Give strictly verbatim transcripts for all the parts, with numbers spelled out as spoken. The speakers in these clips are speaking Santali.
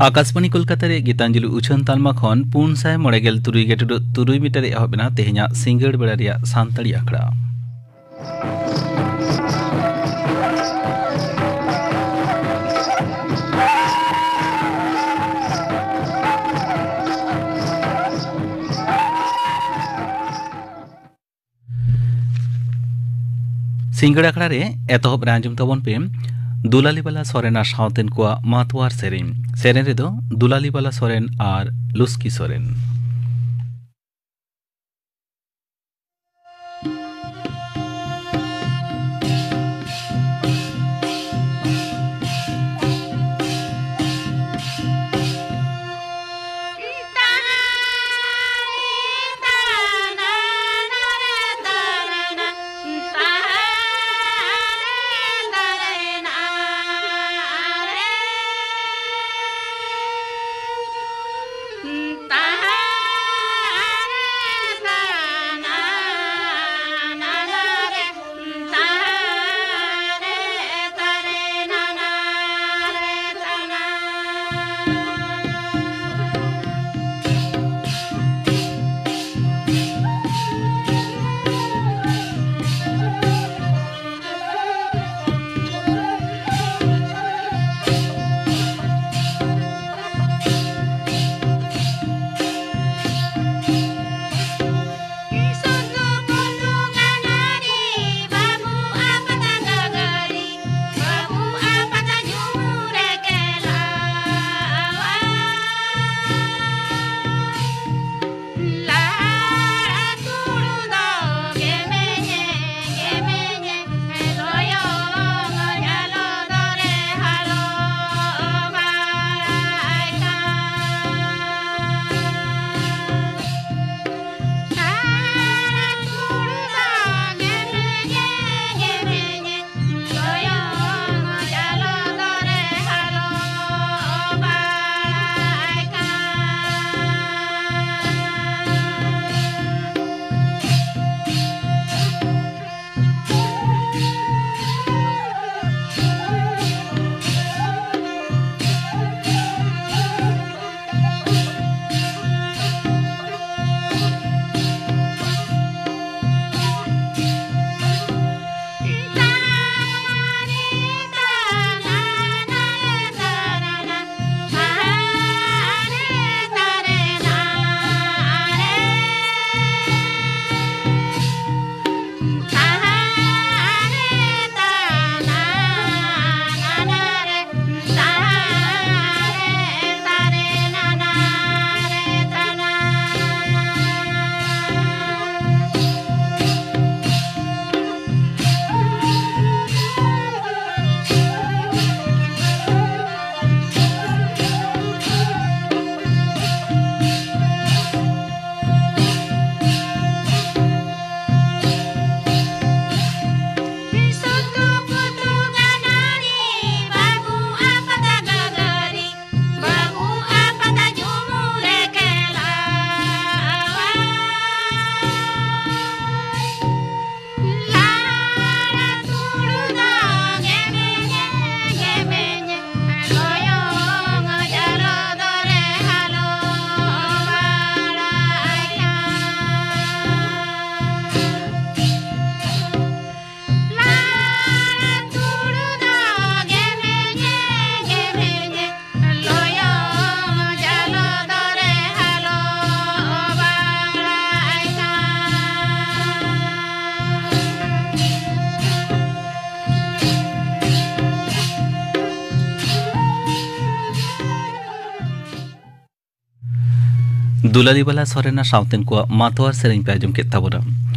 ᱟᱠᱟᱥᱵᱟᱬᱤ ᱠᱳᱞᱠᱟᱛᱟ ᱨᱮ ᱜᱤᱛᱟᱧᱡᱚᱞᱤ ᱩᱪᱷᱟᱹᱱ ᱛᱟᱞᱢᱟ ᱠᱷᱚᱱ ᱯᱩᱱ ᱥᱟᱭ ᱢᱚᱬᱮ ᱜᱮᱞ ᱛᱩᱨᱩᱭ ᱜᱮᱴᱩᱰᱩ ᱛᱩᱨᱩᱭ ᱢᱤᱴᱟᱨ ᱮ ᱮᱦᱚᱵ ᱮᱱᱟ ᱛᱮᱦᱮᱧᱟᱜ ᱥᱤᱸᱜᱟᱹᱲ ᱵᱮᱲᱟ ᱨᱮᱭᱟᱜ ᱥᱟᱱᱛᱟᱲᱤ ᱟᱠᱷᱲᱟ᱾ ᱥᱤᱸᱜᱟᱹᱲ ᱟᱠᱷᱲᱟ ᱨᱮ ᱮᱛᱚᱦᱚᱵ ᱨᱮ ᱟᱸᱡᱚᱢ ᱛᱟᱵᱚᱱ ᱯᱮ ᱫᱩᱞᱟᱞᱤ ᱵᱟᱞᱟ ᱥᱚᱨᱮᱱ ᱟᱨ ᱥᱟᱶᱛᱮᱱ ᱠᱚᱣᱟᱜ ᱢᱟᱛᱣᱟᱨ ᱥᱮᱨᱮᱧ᱾ ᱥᱮᱨᱮᱧ ᱨᱮᱫᱚ ᱫᱩᱞᱟᱞᱤ ᱵᱟᱞᱟ ᱥᱚᱨᱮᱱ ᱟᱨ ᱞᱩᱥᱠᱤ ᱥᱚᱨᱮᱱ᱾ ᱫᱩᱞᱟᱞᱤ ᱵᱟᱞᱟ ᱥᱚᱨᱮᱱ ᱟᱨ ᱥᱟᱶᱛᱮᱱ ᱠᱚᱣᱟᱜ ᱢᱟᱛᱣᱟᱨ ᱥᱮᱨᱮᱧ ᱯᱮ ᱟᱸᱡᱚᱢ ᱠᱮᱫ ᱛᱟᱵᱚᱱᱟ᱾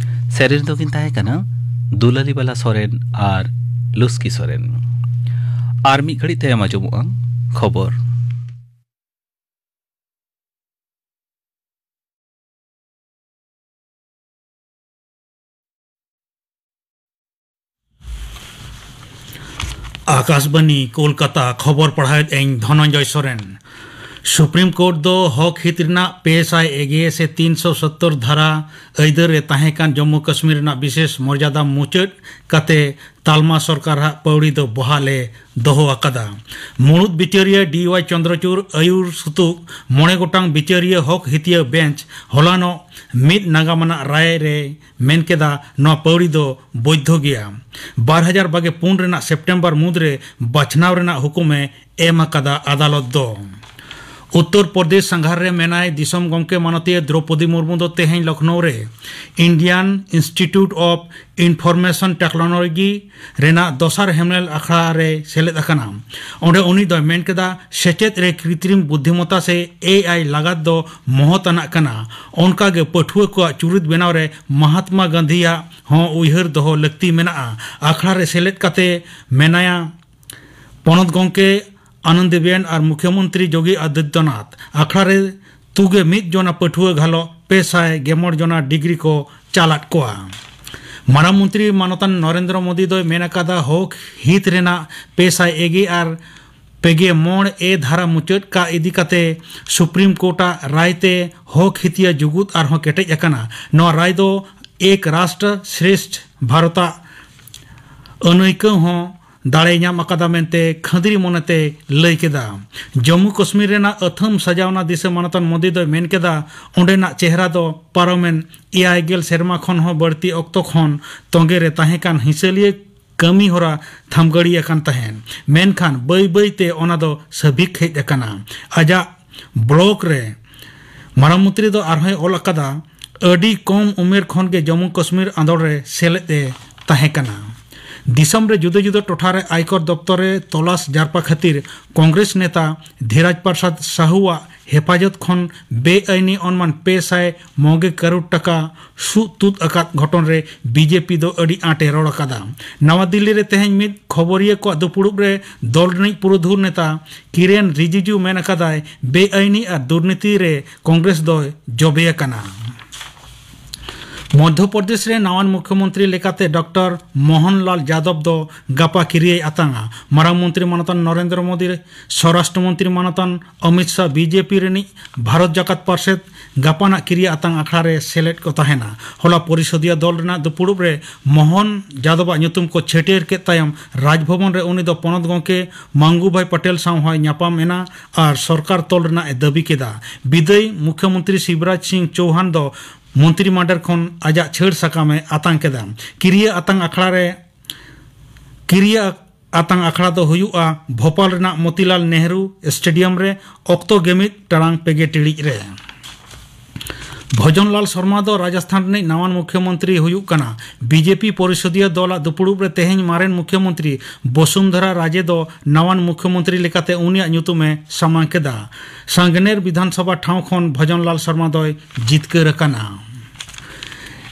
ᱥᱮᱨᱮᱧ ᱫᱚᱠᱤᱱ ᱛᱟᱦᱮᱸ ᱠᱟᱱᱟ ᱫᱩᱞᱟᱞᱤ ᱵᱟᱞᱟ ᱥᱚᱨᱮᱱ ᱟᱨ ᱞᱩᱥᱠᱤ ᱥᱚᱨᱮᱱ᱾ ᱟᱨ ᱢᱤᱫ ᱜᱷᱟᱹᱲᱤᱡ ᱛᱟᱭᱚᱢ ᱟᱸᱡᱚᱢᱚᱜᱼᱟ ᱠᱷᱚᱵᱚᱨ᱾ ᱟᱠᱟᱥᱵᱟᱱᱤ, ᱠᱳᱞᱠᱟᱛᱟ, ᱠᱷᱚᱵᱚᱨ ᱯᱟᱲᱦᱟᱣᱮᱫ ᱟᱹᱧ ᱫᱷᱚᱱᱚᱱᱡᱚᱭ ᱥᱚᱨᱮᱱ᱾ ᱥᱩᱯᱨᱤᱢ ᱠᱳᱨᱴ ᱫᱚ ᱦᱚᱠ ᱦᱤᱛ ᱨᱮᱱᱟᱜ ᱯᱮ ᱥᱟᱭ ᱮᱜᱮ ᱥᱮ ᱛᱤᱱ ᱥᱚ ᱥᱚᱛᱛᱚᱨ ᱫᱷᱟᱨᱟ ᱟᱹᱭᱫᱟᱹᱨ ᱨᱮ ᱛᱟᱦᱮᱸ ᱠᱟᱱ ᱡᱚᱢᱢᱩ ᱠᱟᱥᱢᱤᱨ ᱨᱮᱱᱟᱜ ᱵᱤᱥᱮᱥ ᱢᱚᱨᱡᱟᱫᱟ ᱢᱩᱪᱟᱹᱫ ᱠᱟᱛᱮ ᱛᱟᱞᱢᱟ ᱥᱚᱨᱠᱟᱨᱟᱜ ᱯᱟᱹᱣᱲᱤ ᱫᱚ ᱵᱚᱦᱟᱞ ᱮ ᱫᱚᱦᱚ ᱟᱠᱟᱫᱟ᱾ ᱢᱩᱬᱩᱫ ᱵᱤᱪᱟᱹᱨᱤᱭᱟᱹ ᱰᱤ ᱣᱟᱭ ᱪᱚᱸᱫᱽᱨᱚᱪᱩᱲ ᱟᱹᱭᱩᱨ ᱥᱩᱛᱩᱜ ᱢᱚᱬᱮ ᱜᱚᱴᱟᱝ ᱵᱤᱪᱟᱹᱨᱤᱭᱟᱹ ᱦᱚᱠ ᱦᱤᱛᱤᱭᱟᱹ ᱵᱮᱧᱪ ᱦᱚᱞᱟᱱᱚᱜ ᱢᱤᱫ ᱱᱟᱜᱟᱢ ᱟᱱᱟᱜ ᱨᱟᱭ ᱨᱮ ᱢᱮᱱ ᱠᱮᱫᱟ, ᱱᱚᱣᱟ ᱯᱟᱹᱣᱲᱤ ᱫᱚ ᱵᱳᱭᱫᱷᱚ ᱜᱮᱭᱟ᱾ ᱵᱟᱨ ᱦᱟᱡᱟᱨ ᱵᱟᱜᱮ ᱯᱩᱱ ᱨᱮᱱᱟᱜ ᱥᱮᱯᱴᱮᱢᱵᱚᱨ ᱢᱩᱫᱽᱨᱮ ᱵᱟᱪᱷᱱᱟᱣ ᱨᱮᱱᱟᱜ ᱦᱩᱠᱩᱢ ᱮ ᱮᱢ ᱟᱠᱟᱫᱟ ᱟᱫᱟᱞᱚᱛ ᱫᱚ᱾ ᱩᱛᱛᱚᱨ ᱯᱨᱚᱫᱮᱥ ᱥᱟᱸᱜᱷᱟᱨ ᱨᱮ ᱢᱮᱱᱟᱭ ᱫᱤᱥᱚᱢ ᱜᱚᱢᱠᱮ ᱢᱟᱱᱚᱛᱤᱭᱟᱹ ᱫᱨᱚᱯᱚᱫᱤ ᱢᱩᱨᱢᱩ ᱫᱚ ᱛᱮᱦᱮᱧ ᱞᱚᱠᱷᱱᱚᱣ ᱨᱮ Indian Institute of Information Technology ᱨᱮᱱᱟᱜ ᱫᱚᱥᱟᱨ ᱦᱮᱢᱞᱮᱞ ᱟᱠᱷᱲᱟ ᱨᱮ ᱥᱮᱞᱮᱫ ᱟᱠᱟᱱᱟ᱾ ᱚᱸᱰᱮ ᱩᱱᱤ ᱫᱚᱭ ᱢᱮᱱ ᱠᱮᱫᱟ, ᱥᱮᱪᱮᱫ ᱨᱮ ᱠᱨᱤᱛᱨᱤᱢ ᱵᱩᱫᱽᱫᱷᱤᱢᱚᱛᱟ ᱥᱮ ᱮ ᱟᱭ ᱞᱟᱜᱟᱛ ᱫᱚ ᱢᱚᱦᱚᱛ ᱟᱱᱟᱜ ᱠᱟᱱᱟ᱾ ᱚᱱᱠᱟ ᱜᱮ ᱯᱟᱹᱴᱷᱩᱣᱟᱹ ᱠᱚᱣᱟᱜ ᱪᱩᱨᱤᱛ ᱵᱮᱱᱟᱣ ᱨᱮ ᱢᱟᱦᱟᱛᱢᱟ ᱜᱟᱱᱫᱷᱤᱭᱟᱜ ᱦᱚᱸ ᱩᱭᱦᱟᱹᱨ ᱫᱚᱦᱚ ᱞᱟᱹᱠᱛᱤ ᱢᱮᱱᱟᱜᱼᱟ᱾ ᱟᱠᱷᱲᱟ ᱨᱮ ᱥᱮᱞᱮᱫ ᱠᱟᱛᱮ ᱢᱮᱱᱟᱭᱟ ᱯᱚᱱᱚᱛ ᱜᱚᱢᱠᱮ ᱟᱱᱚᱱᱫᱤᱵᱮᱱ ᱟᱨ ᱢᱩᱠᱷᱭᱚᱢᱚᱱᱛᱨᱤ ᱡᱳᱜᱤ ᱟᱫᱤᱛᱭᱚᱱᱟᱛᱷ᱾ ᱟᱠᱷᱲᱟ ᱨᱮ ᱛᱩᱜᱮ ᱢᱤᱫ ᱡᱚᱱᱟ ᱯᱟᱹᱴᱷᱩᱣᱟᱹ ᱜᱷᱟᱞᱚ ᱯᱮ ᱥᱟᱭ ᱜᱮᱢᱚᱬ ᱡᱚᱱᱟ ᱰᱤᱜᱽᱨᱤ ᱠᱚ ᱪᱟᱞᱟᱫ ᱠᱚᱣᱟ᱾ ᱢᱟᱨᱟᱝ ᱢᱚᱱᱛᱨᱤ ᱢᱟᱱᱚᱛᱟᱱ ᱱᱚᱨᱮᱱᱫᱨᱚ ᱢᱳᱫᱤ ᱫᱚᱭ ᱢᱮᱱ ᱟᱠᱟᱫᱟ, ᱦᱚᱠ ᱦᱤᱛ ᱨᱮᱱᱟᱜ ᱯᱮ ᱥᱟᱭ ᱮᱜᱮ ᱟᱨ ᱯᱮᱜᱮ ᱢᱚᱬ ᱮ ᱫᱷᱟᱨᱟ ᱢᱩᱪᱟᱹᱫ ᱠᱟᱜ ᱤᱫᱤ ᱠᱟᱛᱮ ᱥᱩᱯᱨᱤᱢ ᱠᱳᱨᱴᱟᱜ ᱨᱟᱭ ᱛᱮ ᱦᱚᱠ ᱦᱤᱛᱤᱭᱟᱹ ᱡᱩᱜᱩᱫ ᱟᱨᱦᱚᱸ ᱠᱮᱴᱮᱡ ᱟᱠᱟᱱᱟ᱾ ᱱᱚᱣᱟ ᱨᱟᱭ ᱫᱚ ᱮᱠ ᱨᱟᱥᱴᱨ ᱥᱨᱮᱥᱴᱷ ᱵᱷᱟᱨᱚᱛᱟᱜ ᱟᱹᱱᱟᱹᱭᱠᱟᱹᱣ ᱦᱚᱸ ᱫᱟᱲᱮ ᱧᱟᱢ ᱟᱠᱟᱫᱟ ᱢᱮᱱᱛᱮ ᱠᱷᱟᱹᱫᱽᱨᱤ ᱢᱚᱱᱮᱛᱮ ᱞᱟᱹᱭ ᱠᱮᱫᱟ᱾ ᱡᱚᱢᱢᱩ ᱠᱟᱥᱢᱤᱨ ᱨᱮᱱᱟᱜ ᱟᱹᱛᱷᱟᱹᱢ ᱥᱟᱡᱟᱣᱱᱟ ᱫᱤᱥᱟᱹ ᱢᱟᱱᱚᱛᱟᱱ ᱢᱳᱫᱤ ᱫᱚᱭ ᱢᱮᱱ ᱠᱮᱫᱟ, ᱚᱸᱰᱮᱱᱟᱜ ᱪᱮᱦᱨᱟ ᱫᱚ ᱯᱟᱨᱚᱢᱮᱱ ᱮᱭᱟᱭ ᱜᱮᱞ ᱥᱮᱨᱢᱟ ᱠᱷᱚᱱ ᱦᱚᱸ ᱵᱟᱹᱲᱛᱤ ᱚᱠᱛᱚ ᱠᱷᱚᱱ ᱛᱚᱸᱜᱮ ᱨᱮ ᱛᱟᱦᱮᱸ ᱠᱟᱱ ᱦᱤᱥᱟᱹᱞᱤᱭᱟᱹ ᱠᱟᱹᱢᱤ ᱦᱚᱨᱟ ᱛᱷᱟᱢᱜᱟᱹᱲᱤ ᱟᱠᱟᱱ ᱛᱟᱦᱮᱸᱫ, ᱢᱮᱱᱠᱷᱟᱱ ᱵᱟᱹᱭ ᱵᱟᱹᱭ ᱛᱮ ᱚᱱᱟ ᱫᱚ ᱥᱟᱹᱵᱤᱠ ᱦᱮᱡ ᱟᱠᱟᱱᱟ᱾ ᱟᱡᱟᱜ ᱵᱞᱚᱜ ᱨᱮ ᱢᱟᱨᱟᱝ ᱢᱚᱱᱛᱨᱤ ᱫᱚ ᱟᱨᱦᱚᱸᱭ ᱚᱞ ᱟᱠᱟᱫᱟ, ᱟᱹᱰᱤ ᱠᱚᱢ ᱩᱢᱮᱨ ᱠᱷᱚᱱ ᱜᱮ ᱡᱚᱢᱢᱩ ᱠᱟᱥᱢᱤᱨ ᱟᱸᱫᱳᱲ ᱨᱮ ᱥᱮᱞᱮᱫ ᱮ ᱛᱟᱦᱮᱸ ᱠᱟᱱᱟ᱾ ᱫᱤᱥᱚᱢ ᱨᱮ ᱡᱩᱫᱟᱹ ᱡᱩᱫᱟᱹ ᱴᱚᱴᱷᱟ ᱨᱮ ᱟᱭᱠᱚᱨ ᱫᱚᱯᱛᱚᱨ ᱨᱮ ᱛᱚᱞᱟᱥ ᱡᱟᱨᱯᱟ ᱠᱷᱟᱹᱛᱤᱨ ᱠᱚᱝᱜᱨᱮᱥ ᱱᱮᱛᱟ ᱫᱷᱤᱨᱟᱡᱽ ᱯᱨᱚᱥᱟᱫᱽ ᱥᱟᱦᱩᱣᱟᱜ ᱦᱮᱯᱟᱡᱚᱛ ᱠᱷᱚᱱ ᱵᱮᱟᱭᱤᱱᱤ ᱚᱱᱢᱟᱱ ᱯᱮ ᱥᱟᱭ ᱢᱚᱜᱮ ᱠᱟᱨᱳᱲ ᱴᱟᱠᱟ ᱥᱩᱫ ᱛᱩᱫ ᱟᱠᱟᱫ ᱜᱷᱚᱴᱚᱱ ᱨᱮ ᱵᱤᱡᱮᱯᱤ ᱫᱚ ᱟᱹᱰᱤ ᱟᱸᱴᱮ ᱨᱚᱲ ᱟᱠᱟᱫᱟ᱾ ᱱᱟᱣᱟ ᱫᱤᱞᱞᱤ ᱨᱮ ᱛᱮᱦᱮᱧ ᱢᱤᱫ ᱠᱷᱚᱵᱚᱨᱤᱭᱟᱹ ᱠᱚᱣᱟᱜ ᱫᱩᱯᱩᱲᱩᱵ ᱨᱮ ᱫᱚᱞ ᱨᱤᱱᱤᱡ ᱯᱩᱨᱩᱫᱷᱩᱞ ᱱᱮᱛᱟ ᱠᱤᱨᱮᱱ ᱨᱤᱡᱤᱡᱩ ᱢᱮᱱ ᱟᱠᱟᱫᱟᱭ, ᱵᱮᱟᱭᱤᱱᱤ ᱟᱨ ᱫᱩᱨᱱᱤᱛᱤ ᱨᱮ ᱠᱚᱝᱜᱨᱮᱥ ᱫᱚᱭ ᱡᱚᱵᱮ ᱟᱠᱟᱱᱟ᱾ ᱢᱚᱫᱷᱭᱚ ᱯᱨᱚᱫᱮᱥ ᱨᱮ ᱱᱟᱣᱟᱱ ᱢᱩᱠᱷᱭᱚᱢᱚᱱᱛᱨᱤ ᱞᱮᱠᱟᱛᱮ ᱰᱚᱠᱴᱚᱨ ᱢᱳᱦᱚᱱ ᱞᱟᱞ ᱡᱟᱫᱚᱵ ᱫᱚ ᱜᱟᱯᱟ ᱠᱤᱨᱤᱭᱟᱹᱭ ᱟᱛᱟᱝᱟ᱾ ᱢᱟᱨᱟᱝ ᱢᱚᱱᱛᱨᱤ ᱢᱟᱱᱚᱛᱟᱱ ᱱᱚᱨᱮᱱᱫᱨᱚ ᱢᱳᱫᱤ, ᱥᱚᱨᱟᱥᱴᱨᱚ ᱢᱚᱱᱛᱨᱤ ᱢᱟᱱᱚᱛᱟᱱ ᱚᱢᱤᱛ ᱥᱟᱦ, ᱵᱤᱡᱮᱯᱤ ᱨᱤᱱᱤᱡ ᱵᱷᱟᱨᱚᱛ ᱡᱟᱠᱟᱛ ᱯᱟᱨᱥᱮᱛ ᱜᱟᱯᱟᱱᱟᱜ ᱠᱤᱨᱤᱭᱟᱹ ᱟᱛᱟᱝ ᱟᱠᱷᱲᱟ ᱨᱮ ᱥᱮᱞᱮᱫ ᱠᱚ ᱛᱟᱦᱮᱱᱟ᱾ ᱦᱚᱞᱟ ᱯᱚᱨᱤᱥᱚᱫᱤᱭᱟᱹ ᱫᱚᱞ ᱨᱮᱱᱟᱜ ᱫᱩᱯᱩᱲᱩᱵ ᱨᱮ ᱢᱳᱦᱚᱱ ᱡᱟᱫᱚᱵᱟᱜ ᱧᱩᱛᱩᱢ ᱠᱚ ᱪᱷᱟᱹᱴᱭᱟᱹᱨ ᱠᱮᱫ ᱛᱟᱭᱚᱢ ᱨᱟᱡᱽᱵᱷᱚᱵᱚᱱ ᱨᱮ ᱩᱱᱤ ᱫᱚ ᱯᱚᱱᱚᱛ ᱜᱚᱢᱠᱮ ᱢᱟᱝᱜᱩᱵᱷᱟᱭ ᱯᱟᱴᱮᱞ ᱥᱟᱶ ᱦᱚᱸᱭ ᱧᱟᱯᱟᱢ ᱮᱱᱟ ᱟᱨ ᱥᱚᱨᱠᱟᱨ ᱛᱚᱞ ᱨᱮᱱᱟᱜ ᱮ ᱫᱟᱹᱵᱤ ᱠᱮᱫᱟ᱾ ᱵᱤᱫᱟᱹᱭ ᱢᱩᱠᱷᱭᱚᱢᱚᱱᱛᱨᱤ ᱥᱤᱵᱨᱟᱡᱽ ᱥᱤᱝ ᱪᱳᱣᱦᱟᱱ ᱫᱚ ᱢᱚᱱᱛᱨᱤ ᱢᱟᱱᱰᱚᱨ ᱠᱷᱚᱱ ᱟᱡᱟᱜ ᱪᱷᱟᱹᱲ ᱥᱟᱠᱟᱢ ᱮ ᱟᱛᱟᱝ ᱠᱮᱫᱟ᱾ ᱠᱤᱨᱤᱭᱟᱹ ᱟᱛᱟᱝ ᱟᱠᱷᱲᱟ ᱨᱮ, ᱠᱤᱨᱤᱭᱟᱹ ᱟᱛᱟᱝ ᱟᱠᱷᱲᱟ ᱫᱚ ᱦᱩᱭᱩᱜᱼᱟ ᱵᱷᱳᱯᱟᱞ ᱨᱮᱱᱟᱜ ᱢᱚᱛᱤᱞᱟᱞ ᱱᱮᱦᱨᱩ ᱥᱴᱮᱰᱤᱭᱟᱢ ᱨᱮ ᱚᱠᱛᱚ ᱜᱮ ᱢᱤᱫ ᱴᱟᱲᱟᱝ ᱯᱮᱜᱮ ᱴᱤᱲᱤᱡ ᱨᱮ᱾ ᱵᱷᱚᱡᱚᱱᱞᱟᱞ ᱥᱚᱨᱢᱟ ᱫᱚ ᱨᱟᱡᱚᱥᱛᱷᱟᱱ ᱨᱤᱱᱤᱡ ᱱᱟᱣᱟᱱ ᱢᱩᱠᱷᱭᱚᱢᱚᱱᱛᱨᱤ ᱦᱩᱭᱩᱜ ᱠᱟᱱᱟ᱾ ᱵᱤᱡᱮᱯᱤ ᱯᱚᱨᱤᱥᱚᱫᱤᱭᱟᱹ ᱫᱚᱞᱟᱜ ᱫᱩᱯᱩᱲᱩᱵ ᱨᱮ ᱛᱮᱦᱮᱧ ᱢᱟᱨᱮᱱ ᱢᱩᱠᱷᱭᱚᱢᱚᱱᱛᱨᱤ ᱵᱚᱥᱩᱱᱫᱷᱚᱨᱟ ᱨᱟᱡᱮ ᱫᱚ ᱱᱟᱣᱟᱱ ᱢᱩᱠᱷᱭᱚᱢᱚᱱᱛᱨᱤ ᱞᱮᱠᱟᱛᱮ ᱩᱱᱤᱭᱟᱜ ᱧᱩᱛᱩᱢ ᱮ ᱥᱟᱢᱟᱝ ᱠᱮᱫᱟ᱾ ᱥᱟᱝᱜᱟᱱᱮᱨ ᱵᱤᱫᱷᱟᱱᱥᱚᱵᱷᱟ ᱴᱷᱟᱶ ᱠᱷᱚᱱ ᱵᱷᱚᱡᱚᱱᱞᱟᱞ ᱥᱚᱨᱢᱟ ᱫᱚᱭ ᱡᱤᱛᱠᱟᱹᱨ ᱟᱠᱟᱱᱟ᱾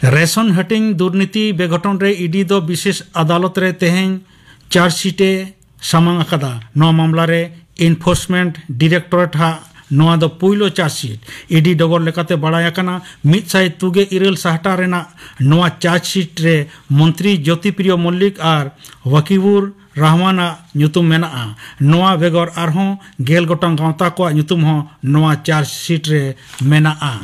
ᱨᱮᱥᱚᱱ ᱦᱟᱹᱴᱤᱧ ᱫᱩᱨᱱᱤᱛᱤ ᱵᱮᱜᱷᱚᱴᱚᱱ ᱨᱮ ᱤᱰᱤ ᱫᱚ ᱵᱤᱥᱮᱥ ᱟᱫᱟᱞᱚᱛ ᱨᱮ ᱛᱮᱦᱮᱧ ᱪᱟᱨᱡᱽᱥᱤᱴ ᱮ ᱥᱟᱢᱟᱝ ᱟᱠᱟᱫᱟ᱾ ᱱᱚᱣᱟ ᱢᱟᱢᱞᱟ ᱨᱮ ᱮᱱᱯᱷᱳᱨᱥᱢᱮᱱᱴ ᱰᱤᱨᱮᱠᱴᱚᱨᱮᱴ ᱦᱟᱜ ᱱᱚᱣᱟ ᱫᱚ ᱯᱩᱭᱞᱩ ᱪᱟᱨᱡᱽᱥᱤᱴ᱾ ᱤᱰᱤ ᱰᱚᱜᱚᱨ ᱞᱮᱠᱟᱛᱮ ᱵᱟᱲᱟᱭ ᱟᱠᱟᱱᱟ, ᱢᱤᱫ ᱥᱟᱭ ᱛᱩᱜᱮ ᱤᱨᱟᱹᱞ ᱥᱟᱦᱴᱟ ᱨᱮᱱᱟᱜ ᱱᱚᱣᱟ ᱪᱟᱨᱡᱽᱥᱤᱴ ᱨᱮ ᱢᱚᱱᱛᱨᱤ ᱡᱳᱛᱤᱯᱨᱤᱭᱚ ᱢᱚᱞᱞᱤᱠ ᱟᱨ ᱣᱟᱠᱤᱵᱩᱨ ᱨᱟᱦᱢᱟᱱᱟᱜ ᱧᱩᱛᱩᱢ ᱢᱮᱱᱟᱜᱼᱟ᱾ ᱱᱚᱣᱟ ᱵᱮᱜᱚᱨ ᱟᱨᱦᱚᱸ ᱜᱮᱞ ᱜᱚᱴᱟᱝ ᱜᱟᱶᱛᱟ ᱠᱚᱣᱟᱜ ᱧᱩᱛᱩᱢ ᱦᱚᱸ ᱱᱚᱣᱟ ᱪᱟᱨᱡᱽᱥᱤᱴ ᱨᱮ ᱢᱮᱱᱟᱜᱼᱟ᱾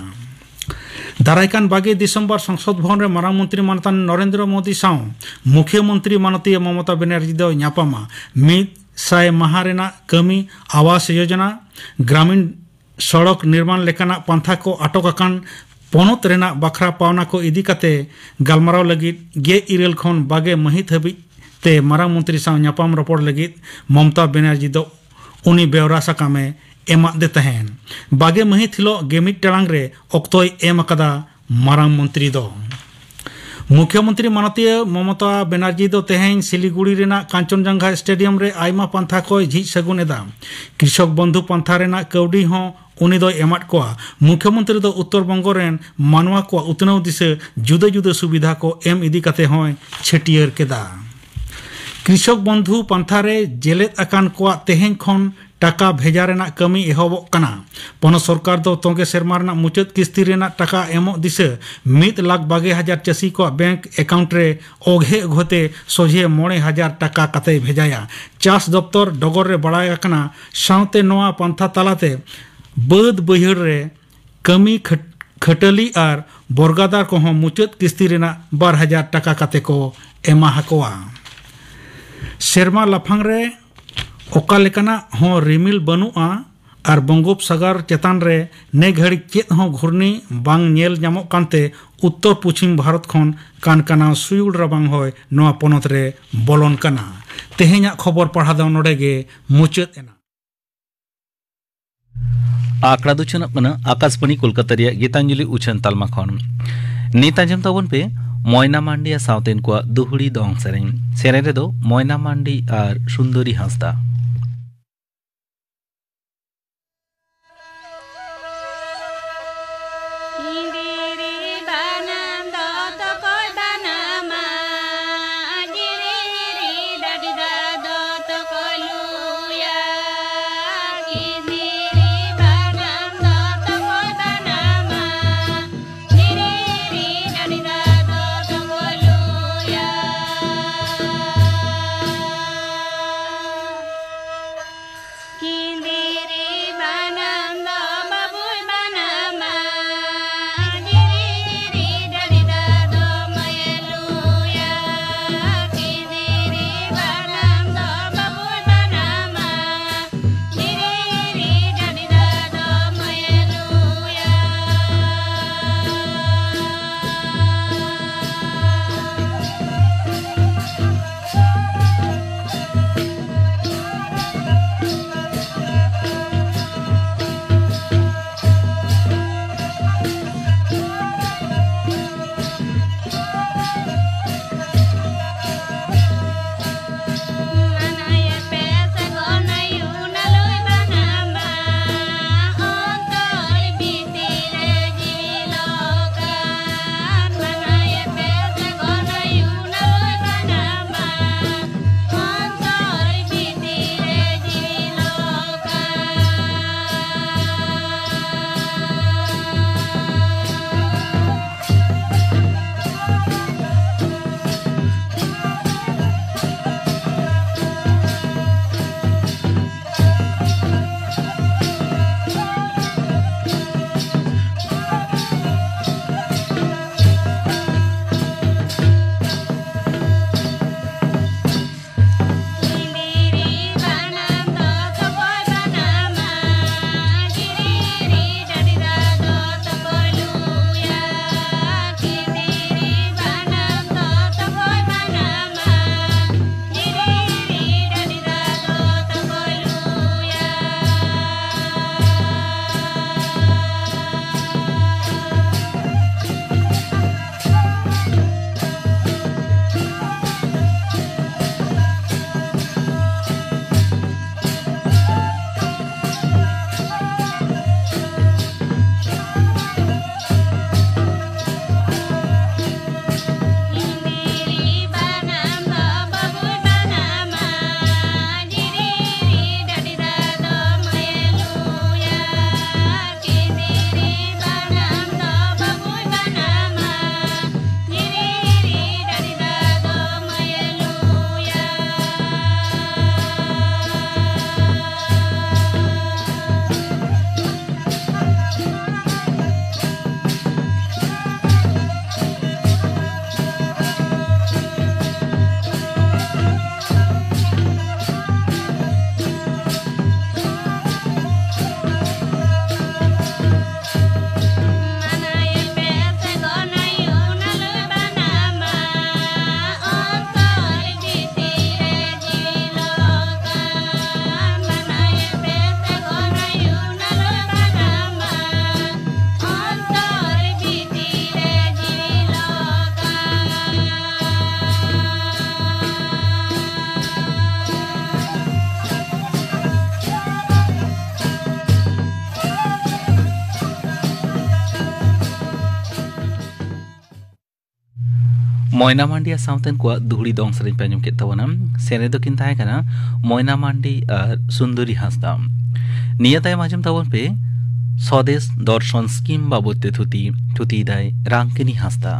ᱫᱟᱨᱟᱭ ᱠᱟᱱ ᱵᱟᱜᱮ ᱰᱤᱥᱮᱢᱵᱚᱨ ᱥᱚᱝᱥᱚᱫ ᱵᱷᱚᱵᱚᱱ ᱨᱮ ᱢᱟᱨᱟᱝ ᱢᱚᱱᱛᱨᱤ ᱢᱟᱱᱚᱛᱟᱱ ᱱᱚᱨᱮᱱᱫᱨᱚ ᱢᱳᱫᱤ ᱥᱟᱶ ᱢᱩᱠᱷᱭᱚ ᱢᱚᱱᱛᱨᱤ ᱢᱟᱱᱚᱛᱤᱭᱟᱹ ᱢᱚᱢᱚᱛᱟ ᱵᱮᱱᱟᱨᱡᱤ ᱫᱚ ᱧᱟᱯᱟᱢᱟ᱾ ᱢᱤᱫ ᱥᱟᱭ ᱢᱟᱦᱟ ᱨᱮᱱᱟᱜ ᱠᱟᱹᱢᱤ, ᱟᱣᱟᱥ ᱭᱳᱡᱚᱱᱟ, ᱜᱨᱟᱢᱤᱱ ᱥᱚᱲᱚᱠ ᱱᱤᱨᱢᱟᱱ ᱞᱮᱠᱟᱱᱟᱜ ᱯᱟᱱᱛᱷᱟ ᱠᱚ ᱟᱴᱚᱠ ᱟᱠᱟᱱ ᱯᱚᱱᱚᱛ ᱨᱮᱱᱟᱜ ᱵᱟᱠᱷᱨᱟ ᱯᱟᱣᱱᱟ ᱠᱚ ᱤᱫᱤ ᱠᱟᱛᱮ ᱜᱟᱞᱢᱟᱨᱟᱣ ᱞᱟᱹᱜᱤᱫ ᱜᱮᱞ ᱤᱨᱟᱹᱞ ᱠᱷᱚᱱ ᱵᱟᱜᱮ ᱢᱟᱹᱦᱤᱛ ᱦᱟᱹᱵᱤᱡ ᱛᱮ ᱢᱟᱨᱟᱝ ᱢᱚᱱᱛᱨᱤ ᱥᱟᱶ ᱧᱟᱯᱟᱢ ᱨᱚᱯᱚᱲ ᱞᱟᱹᱜᱤᱫ ᱢᱚᱢᱚᱛᱟ ᱵᱮᱱᱟᱨᱡᱤ ᱫᱚ ᱩᱱᱤ ᱵᱮᱣᱨᱟ ᱥᱟᱠᱟᱢ ᱮ ᱮᱢᱟᱫ ᱫᱮ ᱛᱟᱦᱮᱸᱱ᱾ ᱵᱟᱜᱮ ᱢᱟᱹᱦᱤᱛ ᱦᱤᱞᱚᱜ ᱜᱮ ᱢᱤᱫ ᱴᱟᱲᱟᱝ ᱨᱮ ᱚᱠᱛᱚᱭ ᱮᱢ ᱟᱠᱟᱫᱟ ᱢᱟᱨᱟᱝ ᱢᱚᱱᱛᱨᱤ ᱫᱚ᱾ ᱢᱩᱠᱷᱭᱚᱢᱚᱱᱛᱨᱤ ᱢᱟᱱᱚᱛᱤᱭᱟᱹ ᱢᱚᱢᱚᱛᱟ ᱵᱮᱱᱟᱨᱡᱤ ᱫᱚ ᱛᱮᱦᱮᱧ ᱥᱤᱞᱤᱜᱩᱲᱤ ᱨᱮᱱᱟᱜ ᱠᱟᱧᱪᱚᱱᱡᱚᱝᱜᱷᱟ ᱥᱴᱮᱰᱤᱭᱟᱢ ᱨᱮ ᱟᱭᱢᱟ ᱯᱟᱱᱛᱷᱟ ᱠᱚᱭ ᱡᱷᱤᱡ ᱥᱟᱹᱜᱩᱱ ᱮᱫᱟ᱾ ᱠᱨᱤᱥᱚᱠ ᱵᱚᱱᱫᱷᱩ ᱯᱟᱱᱛᱷᱟ ᱨᱮᱱᱟᱜ ᱠᱟᱹᱣᱰᱤ ᱦᱚᱸ ᱩᱱᱤ ᱫᱚᱭ ᱮᱢᱟᱫ ᱠᱚᱣᱟ᱾ ᱢᱩᱠᱷᱭᱚᱢᱚᱱᱛᱨᱤ ᱫᱚ ᱩᱛᱛᱚᱨ ᱵᱚᱝᱜᱚ ᱨᱮᱱ ᱢᱟᱱᱣᱟ ᱠᱚᱣᱟᱜ ᱩᱛᱱᱟᱹᱣ ᱫᱤᱥᱟᱹ ᱡᱩᱫᱟᱹ ᱡᱩᱫᱟᱹ ᱥᱩᱵᱤᱫᱷᱟ ᱠᱚ ᱮᱢ ᱤᱫᱤ ᱠᱟᱛᱮ ᱦᱚᱸᱭ ᱪᱷᱟᱹᱴᱭᱟᱹᱨ ᱠᱮᱫᱟ᱾ ᱠᱨᱤᱥᱚᱠ ᱵᱚᱱᱫᱷᱩ ᱯᱟᱱᱛᱷᱟ ᱨᱮ ᱡᱮᱞᱮᱫ ᱟᱠᱟᱱ ᱠᱚᱣᱟᱜ ᱛᱮᱦᱮᱧ ᱠᱷᱚᱱ ᱴᱟᱠᱟ ᱵᱷᱮᱡᱟ ᱨᱮᱱᱟᱜ ᱠᱟᱹᱢᱤ ᱮᱦᱚᱵᱚᱜ ᱠᱟᱱᱟ᱾ ᱯᱚᱱᱚᱛ ᱥᱚᱨᱠᱟᱨ ᱫᱚ ᱛᱚᱸᱜᱮ ᱥᱮᱨᱢᱟ ᱨᱮᱱᱟᱜ ᱢᱩᱪᱟᱹᱫ ᱠᱤᱥᱛᱤ ᱨᱮᱱᱟᱜ ᱴᱟᱠᱟ ᱮᱢᱚᱜ ᱫᱤᱥᱟᱹ ᱢᱤᱫ ᱞᱟᱠᱷ ᱵᱟᱜᱮ ᱦᱟᱡᱟᱨ ᱪᱟᱹᱥᱤ ᱠᱚᱣᱟᱜ ᱵᱮᱝᱠ ᱮᱠᱟᱣᱩᱱᱴ ᱨᱮ ᱚᱜᱷᱮ ᱚᱜᱷᱚᱛᱮ ᱥᱚᱡᱷᱮ ᱢᱚᱬᱮ ᱦᱟᱡᱟᱨ ᱴᱟᱠᱟ ᱠᱟᱛᱮᱭ ᱵᱷᱮᱡᱟᱭᱟ᱾ ᱪᱟᱥ ᱫᱚᱯᱛᱚᱨ ᱰᱚᱜᱚᱨ ᱨᱮ ᱵᱟᱲᱟᱭ ᱟᱠᱟᱱᱟ᱾ ᱥᱟᱶᱛᱮ ᱱᱚᱣᱟ ᱯᱟᱱᱛᱷᱟ ᱛᱟᱞᱟᱛᱮ ᱵᱟᱹᱫᱽ ᱵᱟᱹᱭᱦᱟᱹᱲ ᱨᱮ ᱠᱟᱹᱢᱤ ᱠᱷᱟᱹᱴ-, ᱠᱷᱟᱹᱴᱟᱹᱞᱤ ᱟᱨ ᱵᱚᱨᱜᱟᱫᱟᱨ ᱠᱚᱦᱚᱸ ᱢᱩᱪᱟᱹᱫ ᱠᱤᱥᱛᱤ ᱨᱮᱱᱟᱜ ᱵᱟᱨ ᱦᱟᱡᱟᱨ ᱴᱟᱠᱟ ᱠᱟᱛᱮ ᱠᱚ ᱮᱢᱟ ᱦᱟᱠᱚᱣᱟ᱾ ᱥᱮᱨᱢᱟ ᱞᱟᱯᱷᱟᱝ ᱨᱮ ᱚᱠᱟ ᱞᱮᱠᱟᱱᱟᱜ ᱦᱚᱸ ᱨᱤᱢᱤᱞ ᱵᱟᱹᱱᱩᱜᱼᱟ ᱟᱨ ᱵᱚᱝᱜᱳᱯᱥᱟᱜᱚᱨ ᱪᱮᱛᱟᱱ ᱨᱮ ᱱᱮ ᱜᱷᱟᱹᱲᱤᱡ ᱪᱮᱫ ᱦᱚᱸ ᱜᱷᱩᱨᱱᱤ ᱵᱟᱝ ᱧᱮᱞ ᱧᱟᱢᱚᱜ ᱠᱟᱱᱛᱮ ᱩᱛᱛᱚᱨ ᱯᱚᱪᱷᱤᱢ ᱵᱷᱟᱨᱚᱛ ᱠᱷᱚᱱ ᱠᱟᱱᱠᱟᱱᱟᱣ ᱥᱩᱭᱩᱲ ᱨᱟᱵᱟᱝ ᱦᱚᱭ ᱱᱚᱣᱟ ᱯᱚᱱᱚᱛ ᱨᱮ ᱵᱚᱞᱚᱱ ᱠᱟᱱᱟ᱾ ᱛᱮᱦᱮᱧᱟᱜ ᱠᱷᱚᱵᱚᱨ ᱯᱟᱲᱦᱟᱣ ᱫᱚ ᱱᱚᱰᱮ ᱜᱮ ᱢᱩᱪᱟᱹᱫ ᱮᱱᱟ᱾ ᱟᱠᱷᱲᱟ ᱫᱚ ᱪᱷᱟᱹᱱᱚᱜ ᱠᱟᱱᱟ ᱟᱠᱟᱥᱵᱟᱬᱤ ᱠᱳᱞᱠᱟᱛᱟ ᱨᱮᱭᱟᱜ ᱜᱤᱛᱟᱧᱡᱚᱞᱤ ᱩᱪᱷᱟᱹᱱ ᱛᱟᱞᱢᱟ ᱠᱷᱚᱱ᱾ ᱱᱤᱛ ᱟᱸᱡᱚᱢ ᱛᱟᱵᱚᱱ ᱯᱮ ᱢᱚᱭᱱᱟ ᱢᱟᱱᱰᱤ ᱟᱨ ᱥᱟᱶᱛᱮᱱ ᱠᱚᱣᱟᱜ ᱫᱩᱦᱩᱲᱤ ᱫᱚᱝ ᱥᱮᱨᱮᱧ᱾ ᱥᱮᱨᱮᱧ ᱨᱮᱫᱚ ᱢᱚᱭᱱᱟ ᱢᱟᱱᱰᱤ ᱟᱨ ᱥᱩᱱᱫᱚᱨᱤ ᱦᱟᱸᱥᱫᱟ᱾ ᱢᱚᱭᱱᱟ ᱢᱟᱱᱰᱤ ᱟᱨ ᱥᱟᱶᱛᱮᱱ ᱠᱚᱣᱟᱜ ᱫᱩᱦᱲᱤ ᱫᱚᱝ ᱥᱮᱨᱮᱧ ᱯᱮ ᱟᱸᱡᱚᱢ ᱠᱮᱫ ᱛᱟᱵᱚᱱᱟ᱾ ᱥᱮᱨᱮᱧ ᱫᱚᱠᱤᱱ ᱛᱟᱦᱮᱸ ᱠᱟᱱᱟ ᱢᱚᱭᱱᱟ ᱢᱟᱱᱰᱤ ᱟᱨ ᱥᱩᱱᱫᱚᱨᱤ ᱦᱟᱸᱥᱫᱟ᱾ ᱱᱤᱭᱟᱹ ᱛᱟᱭᱚᱢ ᱟᱸᱡᱚᱢ ᱛᱟᱵᱚᱱ ᱯᱮ ᱥᱚᱫᱮᱥ ᱫᱚᱨᱥᱚᱱ ᱥᱠᱤᱢ ᱵᱟᱵᱚᱫ ᱛᱮ ᱛᱷᱩᱛᱤ, ᱛᱷᱩᱛᱤᱭᱮᱫᱟᱭ ᱨᱟᱝᱠᱤᱱᱤ ᱦᱟᱸᱥᱫᱟ᱾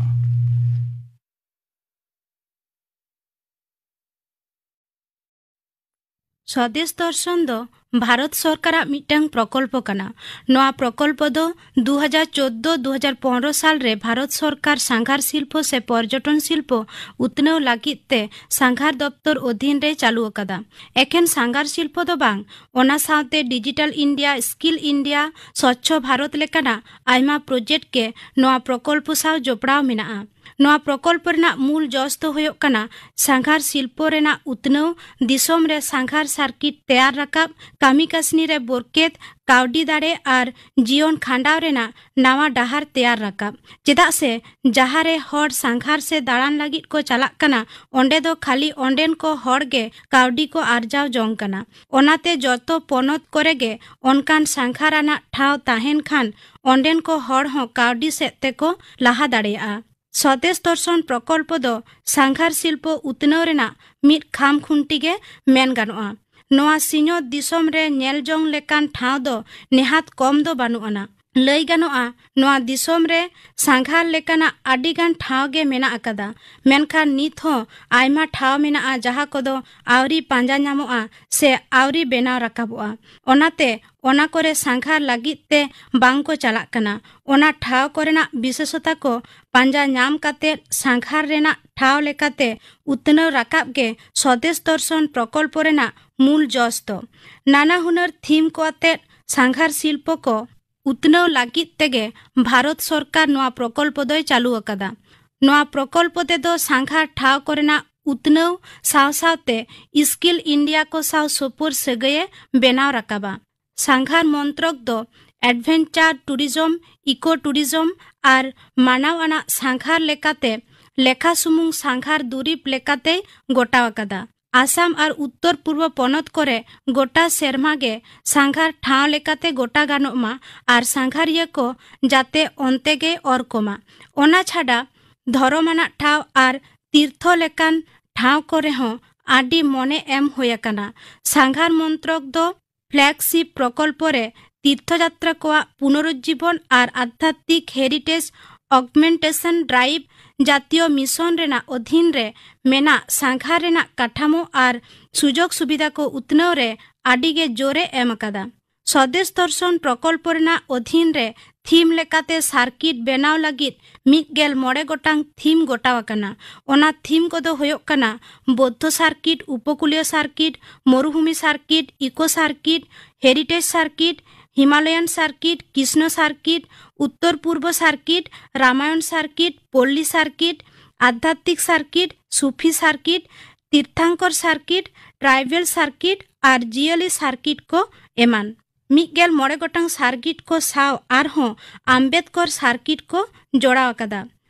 ᱥᱚᱫᱮᱥ ᱫᱚᱨᱥᱚᱱ ᱫᱚ ᱵᱷᱟᱨᱚᱛ ᱥᱚᱨᱠᱟᱨᱟᱜ ᱢᱤᱫᱴᱟᱝ ᱯᱨᱚᱠᱚᱞᱯᱚ ᱠᱟᱱᱟ᱾ ᱱᱚᱣᱟ ᱯᱨᱚᱠᱚᱞᱯᱚ ᱫᱚ ᱫᱩ ᱦᱟᱡᱟᱨ ᱪᱳᱫᱫᱳ ᱫᱩ ᱦᱟᱡᱟᱨ ᱯᱚᱱᱨᱚ ᱥᱟᱞ ᱨᱮ ᱵᱷᱟᱨᱚᱛ ᱥᱚᱨᱠᱟᱨ ᱥᱟᱸᱜᱷᱟᱨ ᱥᱤᱞᱯᱚ ᱥᱮ ᱯᱚᱨᱡᱚᱴᱚᱱ ᱥᱤᱞᱯᱚ ᱩᱛᱱᱟᱹᱣ ᱞᱟᱹᱜᱤᱫ ᱛᱮ ᱥᱟᱸᱜᱷᱟᱨ ᱫᱚᱯᱛᱚᱨ ᱚᱫᱷᱤᱱ ᱨᱮ ᱪᱟᱹᱞᱩ ᱟᱠᱟᱫᱟ᱾ ᱮᱠᱷᱮᱱ ᱥᱟᱸᱜᱷᱟᱨ ᱥᱤᱞᱯᱚ ᱫᱚ ᱵᱟᱝ, ᱚᱱᱟ ᱥᱟᱶᱛᱮ digital India, skill India, Swachh Bharat ᱞᱮᱠᱟᱱᱟᱜ ᱟᱭᱢᱟ ᱯᱨᱚᱡᱮᱠᱴ ᱜᱮ ᱱᱚᱣᱟ ᱯᱨᱚᱠᱚᱞᱯᱚ ᱥᱟᱶ ᱡᱚᱯᱲᱟᱣ ᱢᱮᱱᱟᱜᱼᱟ᱾ ᱱᱚᱣᱟ ᱯᱨᱚᱠᱚᱞᱯᱚ ᱨᱮᱱᱟᱜ ᱢᱩᱞ ᱡᱚᱥ ᱫᱚ ᱦᱩᱭᱩᱜ ᱠᱟᱱᱟ ᱥᱟᱸᱜᱷᱟᱨ ᱥᱤᱞᱯᱚ ᱨᱮᱱᱟᱜ ᱩᱛᱱᱟᱹᱣ, ᱫᱤᱥᱚᱢ ᱨᱮ ᱥᱟᱸᱜᱷᱟᱨ ᱥᱟᱨᱠᱤᱴ ᱛᱮᱭᱟᱨ ᱨᱟᱠᱟᱵ, ᱠᱟᱹᱢᱤ ᱠᱟᱹᱥᱱᱤ ᱨᱮ ᱵᱚᱨᱠᱮᱛ, ᱠᱟᱹᱣᱰᱤ ᱫᱟᱲᱮ ᱟᱨ ᱡᱤᱭᱚᱱ ᱠᱷᱟᱸᱰᱟᱣ ᱨᱮᱱᱟᱜ ᱱᱟᱣᱟ ᱰᱟᱦᱟᱨ ᱛᱮᱭᱟᱨ ᱨᱟᱠᱟᱵ᱾ ᱪᱮᱫᱟᱜ ᱥᱮ ᱡᱟᱦᱟᱸ ᱨᱮ ᱦᱚᱲ ᱥᱟᱸᱜᱷᱟᱨ ᱥᱮ ᱫᱟᱬᱟᱱ ᱞᱟᱹᱜᱤᱫ ᱠᱚ ᱪᱟᱞᱟᱜ ᱠᱟᱱᱟ, ᱚᱸᱰᱮ ᱫᱚ ᱠᱷᱟᱹᱞᱤ ᱚᱸᱰᱮᱱ ᱠᱚ ᱦᱚᱲ ᱜᱮ ᱠᱟᱹᱣᱰᱤ ᱠᱚ ᱟᱨᱡᱟᱣ ᱡᱚᱝ ᱠᱟᱱᱟ᱾ ᱚᱱᱟᱛᱮ ᱡᱚᱛᱚ ᱯᱚᱱᱚᱛ ᱠᱚᱨᱮ ᱜᱮ ᱚᱱᱠᱟᱱ ᱥᱟᱸᱜᱷᱟᱨ ᱟᱱᱟᱜ ᱴᱷᱟᱶ ᱛᱟᱦᱮᱱ ᱠᱷᱟᱱ ᱚᱸᱰᱮᱱ ᱠᱚ ᱦᱚᱲ ᱦᱚᱸ ᱠᱟᱹᱣᱰᱤ ᱥᱮᱫ ᱛᱮᱠᱚ ᱞᱟᱦᱟ ᱫᱟᱲᱮᱭᱟᱜᱼᱟ᱾ ᱥᱚᱫᱮᱥ ᱫᱚᱨᱥᱚᱱ ᱯᱨᱚᱠᱚᱞᱯᱚ ᱫᱚ ᱥᱟᱸᱜᱷᱟᱨ ᱥᱤᱞᱯᱚ ᱩᱛᱱᱟᱹᱣ ᱨᱮᱱᱟᱜ ᱢᱤᱫ ᱠᱷᱟᱢ ᱠᱷᱩᱱᱴᱤ ᱜᱮ ᱢᱮᱱ ᱜᱟᱱᱚᱜᱼᱟ᱾ ᱱᱚᱣᱟ ᱥᱤᱧᱚᱛ ᱫᱤᱥᱚᱢ ᱨᱮ ᱧᱮᱞ ᱡᱚᱝ ᱞᱮᱠᱟᱱ ᱴᱷᱟᱶ ᱫᱚ ᱱᱮᱦᱟᱛ ᱠᱚᱢ ᱫᱚ ᱵᱟᱹᱱᱩᱜ ᱟᱱᱟ᱾ ᱞᱟᱹᱭ ᱜᱟᱱᱚᱜᱼᱟ, ᱱᱚᱣᱟ ᱫᱤᱥᱚᱢ ᱨᱮ ᱥᱟᱸᱜᱷᱟᱨ ᱞᱮᱠᱟᱱᱟᱜ ᱟᱹᱰᱤ ᱜᱟᱱ ᱴᱷᱟᱶ ᱜᱮ ᱢᱮᱱᱟᱜ ᱟᱠᱟᱫᱟ, ᱢᱮᱱᱠᱷᱟᱱ ᱱᱤᱛ ᱦᱚᱸ ᱟᱭᱢᱟ ᱴᱷᱟᱶ ᱢᱮᱱᱟᱜᱼᱟ ᱡᱟᱦᱟᱸ ᱠᱚᱫᱚ ᱟᱹᱣᱨᱤ ᱯᱟᱸᱡᱟ ᱧᱟᱢᱚᱜᱼᱟ ᱥᱮ ᱟᱹᱣᱨᱤ ᱵᱮᱱᱟᱣ ᱨᱟᱠᱟᱵᱚᱜᱼᱟ᱾ ᱚᱱᱟᱛᱮ ᱚᱱᱟ ᱠᱚᱨᱮ ᱥᱟᱸᱜᱷᱟᱨ ᱞᱟᱹᱜᱤᱫ ᱛᱮ ᱵᱟᱝ ᱠᱚ ᱪᱟᱞᱟᱜ ᱠᱟᱱᱟ᱾ ᱚᱱᱟ ᱴᱷᱟᱶ ᱠᱚᱨᱮᱱᱟᱜ ᱵᱤᱥᱮᱥᱚᱛᱟ ᱠᱚ ᱯᱟᱸᱡᱟ ᱧᱟᱢ ᱠᱟᱛᱮ ᱥᱟᱸᱜᱷᱟᱨ ᱨᱮᱱᱟᱜ ᱴᱷᱟᱶ ᱞᱮᱠᱟᱛᱮ ᱩᱛᱱᱟᱹᱣ ᱨᱟᱠᱟᱵ ᱜᱮ ᱥᱚᱫᱮᱥ ᱫᱚᱨᱥᱚᱱ ᱯᱨᱚᱠᱚᱞᱯᱚ ᱨᱮᱱᱟᱜ ᱢᱩᱞ ᱡᱚᱥ ᱫᱚ᱾ ᱱᱟᱱᱟ ᱦᱩᱱᱟᱹᱨ ᱛᱷᱤᱢ ᱠᱚ ᱟᱛᱮ ᱥᱟᱸᱜᱷᱟᱨ ᱥᱤᱞᱯᱚ ᱠᱚ ᱩᱛᱱᱟᱹᱣ ᱞᱟᱹᱜᱤᱫ ᱛᱮᱜᱮ ᱵᱷᱟᱨᱚᱛ ᱥᱚᱨᱠᱟᱨ ᱱᱚᱣᱟ ᱯᱨᱚᱠᱚᱞᱯᱚ ᱫᱚᱭ ᱪᱟᱹᱞᱩ ᱟᱠᱟᱫᱟ᱾ ᱱᱚᱣᱟ ᱯᱨᱚᱠᱚᱞᱯᱚ ᱛᱮᱫᱚ ᱥᱟᱸᱜᱷᱟᱨ ᱴᱷᱟᱶ ᱠᱚᱨᱮᱱᱟᱜ ᱩᱛᱱᱟᱹᱣ ᱥᱟᱶ ᱥᱟᱶᱛᱮ ᱥᱠᱤᱞ ᱤᱱᱰᱤᱭᱟ ᱠᱚ ᱥᱟᱶ ᱥᱩᱯᱩᱨ ᱥᱟᱹᱜᱟᱹᱭᱮ ᱵᱮᱱᱟᱣ ᱨᱟᱠᱟᱵᱟ᱾ ᱥᱟᱸᱜᱷᱟᱨ ᱢᱚᱱᱛᱨᱚᱠ ᱫᱚ ᱮᱰᱵᱷᱮᱧᱪᱟᱨ ᱴᱩᱨᱤᱡᱚᱢ, ᱤᱠᱳ ᱴᱩᱨᱤᱡᱚᱢ ᱟᱨ ᱢᱟᱱᱟᱣ ᱟᱱᱟᱜ ᱥᱟᱸᱜᱷᱟᱨ ᱞᱮᱠᱟᱛᱮ ᱞᱮᱠᱷᱟ ᱥᱩᱢᱩᱝ ᱥᱟᱸᱜᱷᱟᱨ ᱫᱩᱨᱤᱵ ᱞᱮᱠᱟᱛᱮᱭ ᱜᱚᱴᱟᱣ ᱟᱠᱟᱫᱟ᱾ ᱟᱥᱟᱢ ᱟᱨ ᱩᱛᱛᱚᱨ ᱯᱩᱨᱵᱚ ᱯᱚᱱᱚᱛ ᱠᱚᱨᱮ ᱜᱚᱴᱟ ᱥᱮᱨᱢᱟ ᱜᱮ ᱥᱟᱸᱜᱷᱟᱨ ᱴᱷᱟᱶ ᱞᱮᱠᱟᱛᱮ ᱜᱚᱴᱟ ᱜᱟᱱᱚᱜ ᱢᱟ ᱟᱨ ᱥᱟᱸᱜᱷᱟᱨᱤᱭᱟᱹ ᱠᱚ ᱡᱟᱛᱮ ᱚᱱᱛᱮ ᱜᱮ ᱚᱨ ᱠᱚᱢᱟ᱾ ᱚᱱᱟ ᱪᱷᱟᱰᱟ ᱫᱷᱚᱨᱚᱢ ᱟᱱᱟᱜ ᱴᱷᱟᱶ ᱟᱨ ᱛᱤᱨᱛᱷᱚ ᱞᱮᱠᱟᱱ ᱴᱷᱟᱶ ᱠᱚᱨᱮ ᱦᱚᱸ ᱟᱹᱰᱤ ᱢᱚᱱᱮ ᱮᱢ ᱦᱩᱭ ᱟᱠᱟᱱᱟ᱾ ᱥᱟᱸᱜᱷᱟᱨ ᱢᱚᱱᱛᱨᱚᱠ ᱫᱚ ᱯᱷᱞᱮᱜᱥᱤᱯ ᱯᱨᱚᱠᱚᱞᱯᱚ ᱨᱮ ᱛᱤᱨᱛᱷᱚ ᱡᱟᱛᱨᱟ ᱠᱚᱣᱟᱜ ᱯᱩᱱᱚᱨᱩᱡᱡᱤᱵᱚᱱ ᱟᱨ ᱟᱫᱷᱭᱟᱛᱢᱤᱠ ᱦᱮᱨᱤᱴᱮᱡᱽ ᱚᱜᱢᱮᱱᱴᱮᱥᱚᱱ ᱰᱨᱟᱭᱤᱵᱷ ᱡᱟᱛᱤᱭᱚ ᱢᱤᱥᱚᱱ ᱨᱮᱱᱟᱜ ᱚᱫᱷᱤᱱ ᱨᱮ ᱢᱮᱱᱟᱜ ᱥᱟᱸᱜᱷᱟᱨ ᱨᱮᱱᱟᱜ ᱠᱟᱴᱷᱟᱢᱳ ᱟᱨ ᱥᱩᱡᱳᱜᱽ ᱥᱩᱵᱤᱫᱷᱟ ᱠᱚ ᱩᱛᱱᱟᱹᱣ ᱨᱮ ᱟᱹᱰᱤ ᱜᱮ ᱡᱳᱨ ᱮ ᱮᱢ ᱟᱠᱟᱫᱟ᱾ ᱥᱚᱫᱮᱥ ᱫᱚᱨᱥᱚᱱ ᱯᱨᱚᱠᱚᱞᱯᱚ ᱨᱮᱱᱟᱜ ᱚᱫᱷᱤᱱ ᱨᱮ ᱛᱷᱤᱢ ᱞᱮᱠᱟᱛᱮ ᱥᱟᱨᱠᱤᱴ ᱵᱮᱱᱟᱣ ᱞᱟᱹᱜᱤᱫ ᱢᱤᱫ ᱜᱮᱞ ᱢᱚᱬᱮ ᱜᱚᱴᱟᱝ ᱛᱷᱤᱢ ᱜᱚᱴᱟᱣ ᱟᱠᱟᱱᱟ᱾ ᱚᱱᱟ ᱛᱷᱤᱢ ᱠᱚᱫᱚ ᱦᱩᱭᱩᱜ ᱠᱟᱱᱟ ᱵᱳᱫᱽᱫᱷᱚ ᱥᱟᱨᱠᱤᱴ, ᱩᱯᱚᱠᱩᱞᱤᱭᱚ ᱥᱟᱨᱠᱤᱴ, ᱢᱚᱨᱩᱵᱷᱩᱢᱤ circuit, eco circuit, heritage circuit, Himalayan circuit, Krishna circuit, ᱩᱛᱛᱚᱨ ᱯᱩᱨᱵᱚ ᱥᱟᱨᱠᱤᱴ, ᱨᱟᱢᱟᱭᱚᱱ ᱥᱟᱨᱠᱤᱴ, ᱯᱚᱞᱞᱤ ᱥᱟᱨᱠᱤᱴ, ᱟᱫᱷᱭᱟᱛᱢᱤᱠ ᱥᱟᱨᱠᱤᱴ, ᱥᱩᱯᱷᱤ circuit, Tirthankar circuit, tribal circuit ᱟᱨ ᱡᱤᱭᱟᱹᱞᱤ ᱥᱟᱨᱠᱤᱴ ᱠᱚ ᱮᱢᱟᱱ᱾ ᱢᱤᱫ ᱜᱮᱞ ᱢᱚᱬᱮ ᱜᱚᱴᱟᱝ ᱥᱟᱨᱠᱤᱴ ᱠᱚ ᱥᱟᱶ ᱟᱨᱦᱚᱸ ᱟᱢᱵᱮᱫᱽᱠᱚᱨ ᱥᱟᱨᱠᱤᱴ ᱠᱚ ᱡᱚᱲᱟᱣ ᱟᱠᱟᱫᱟ᱾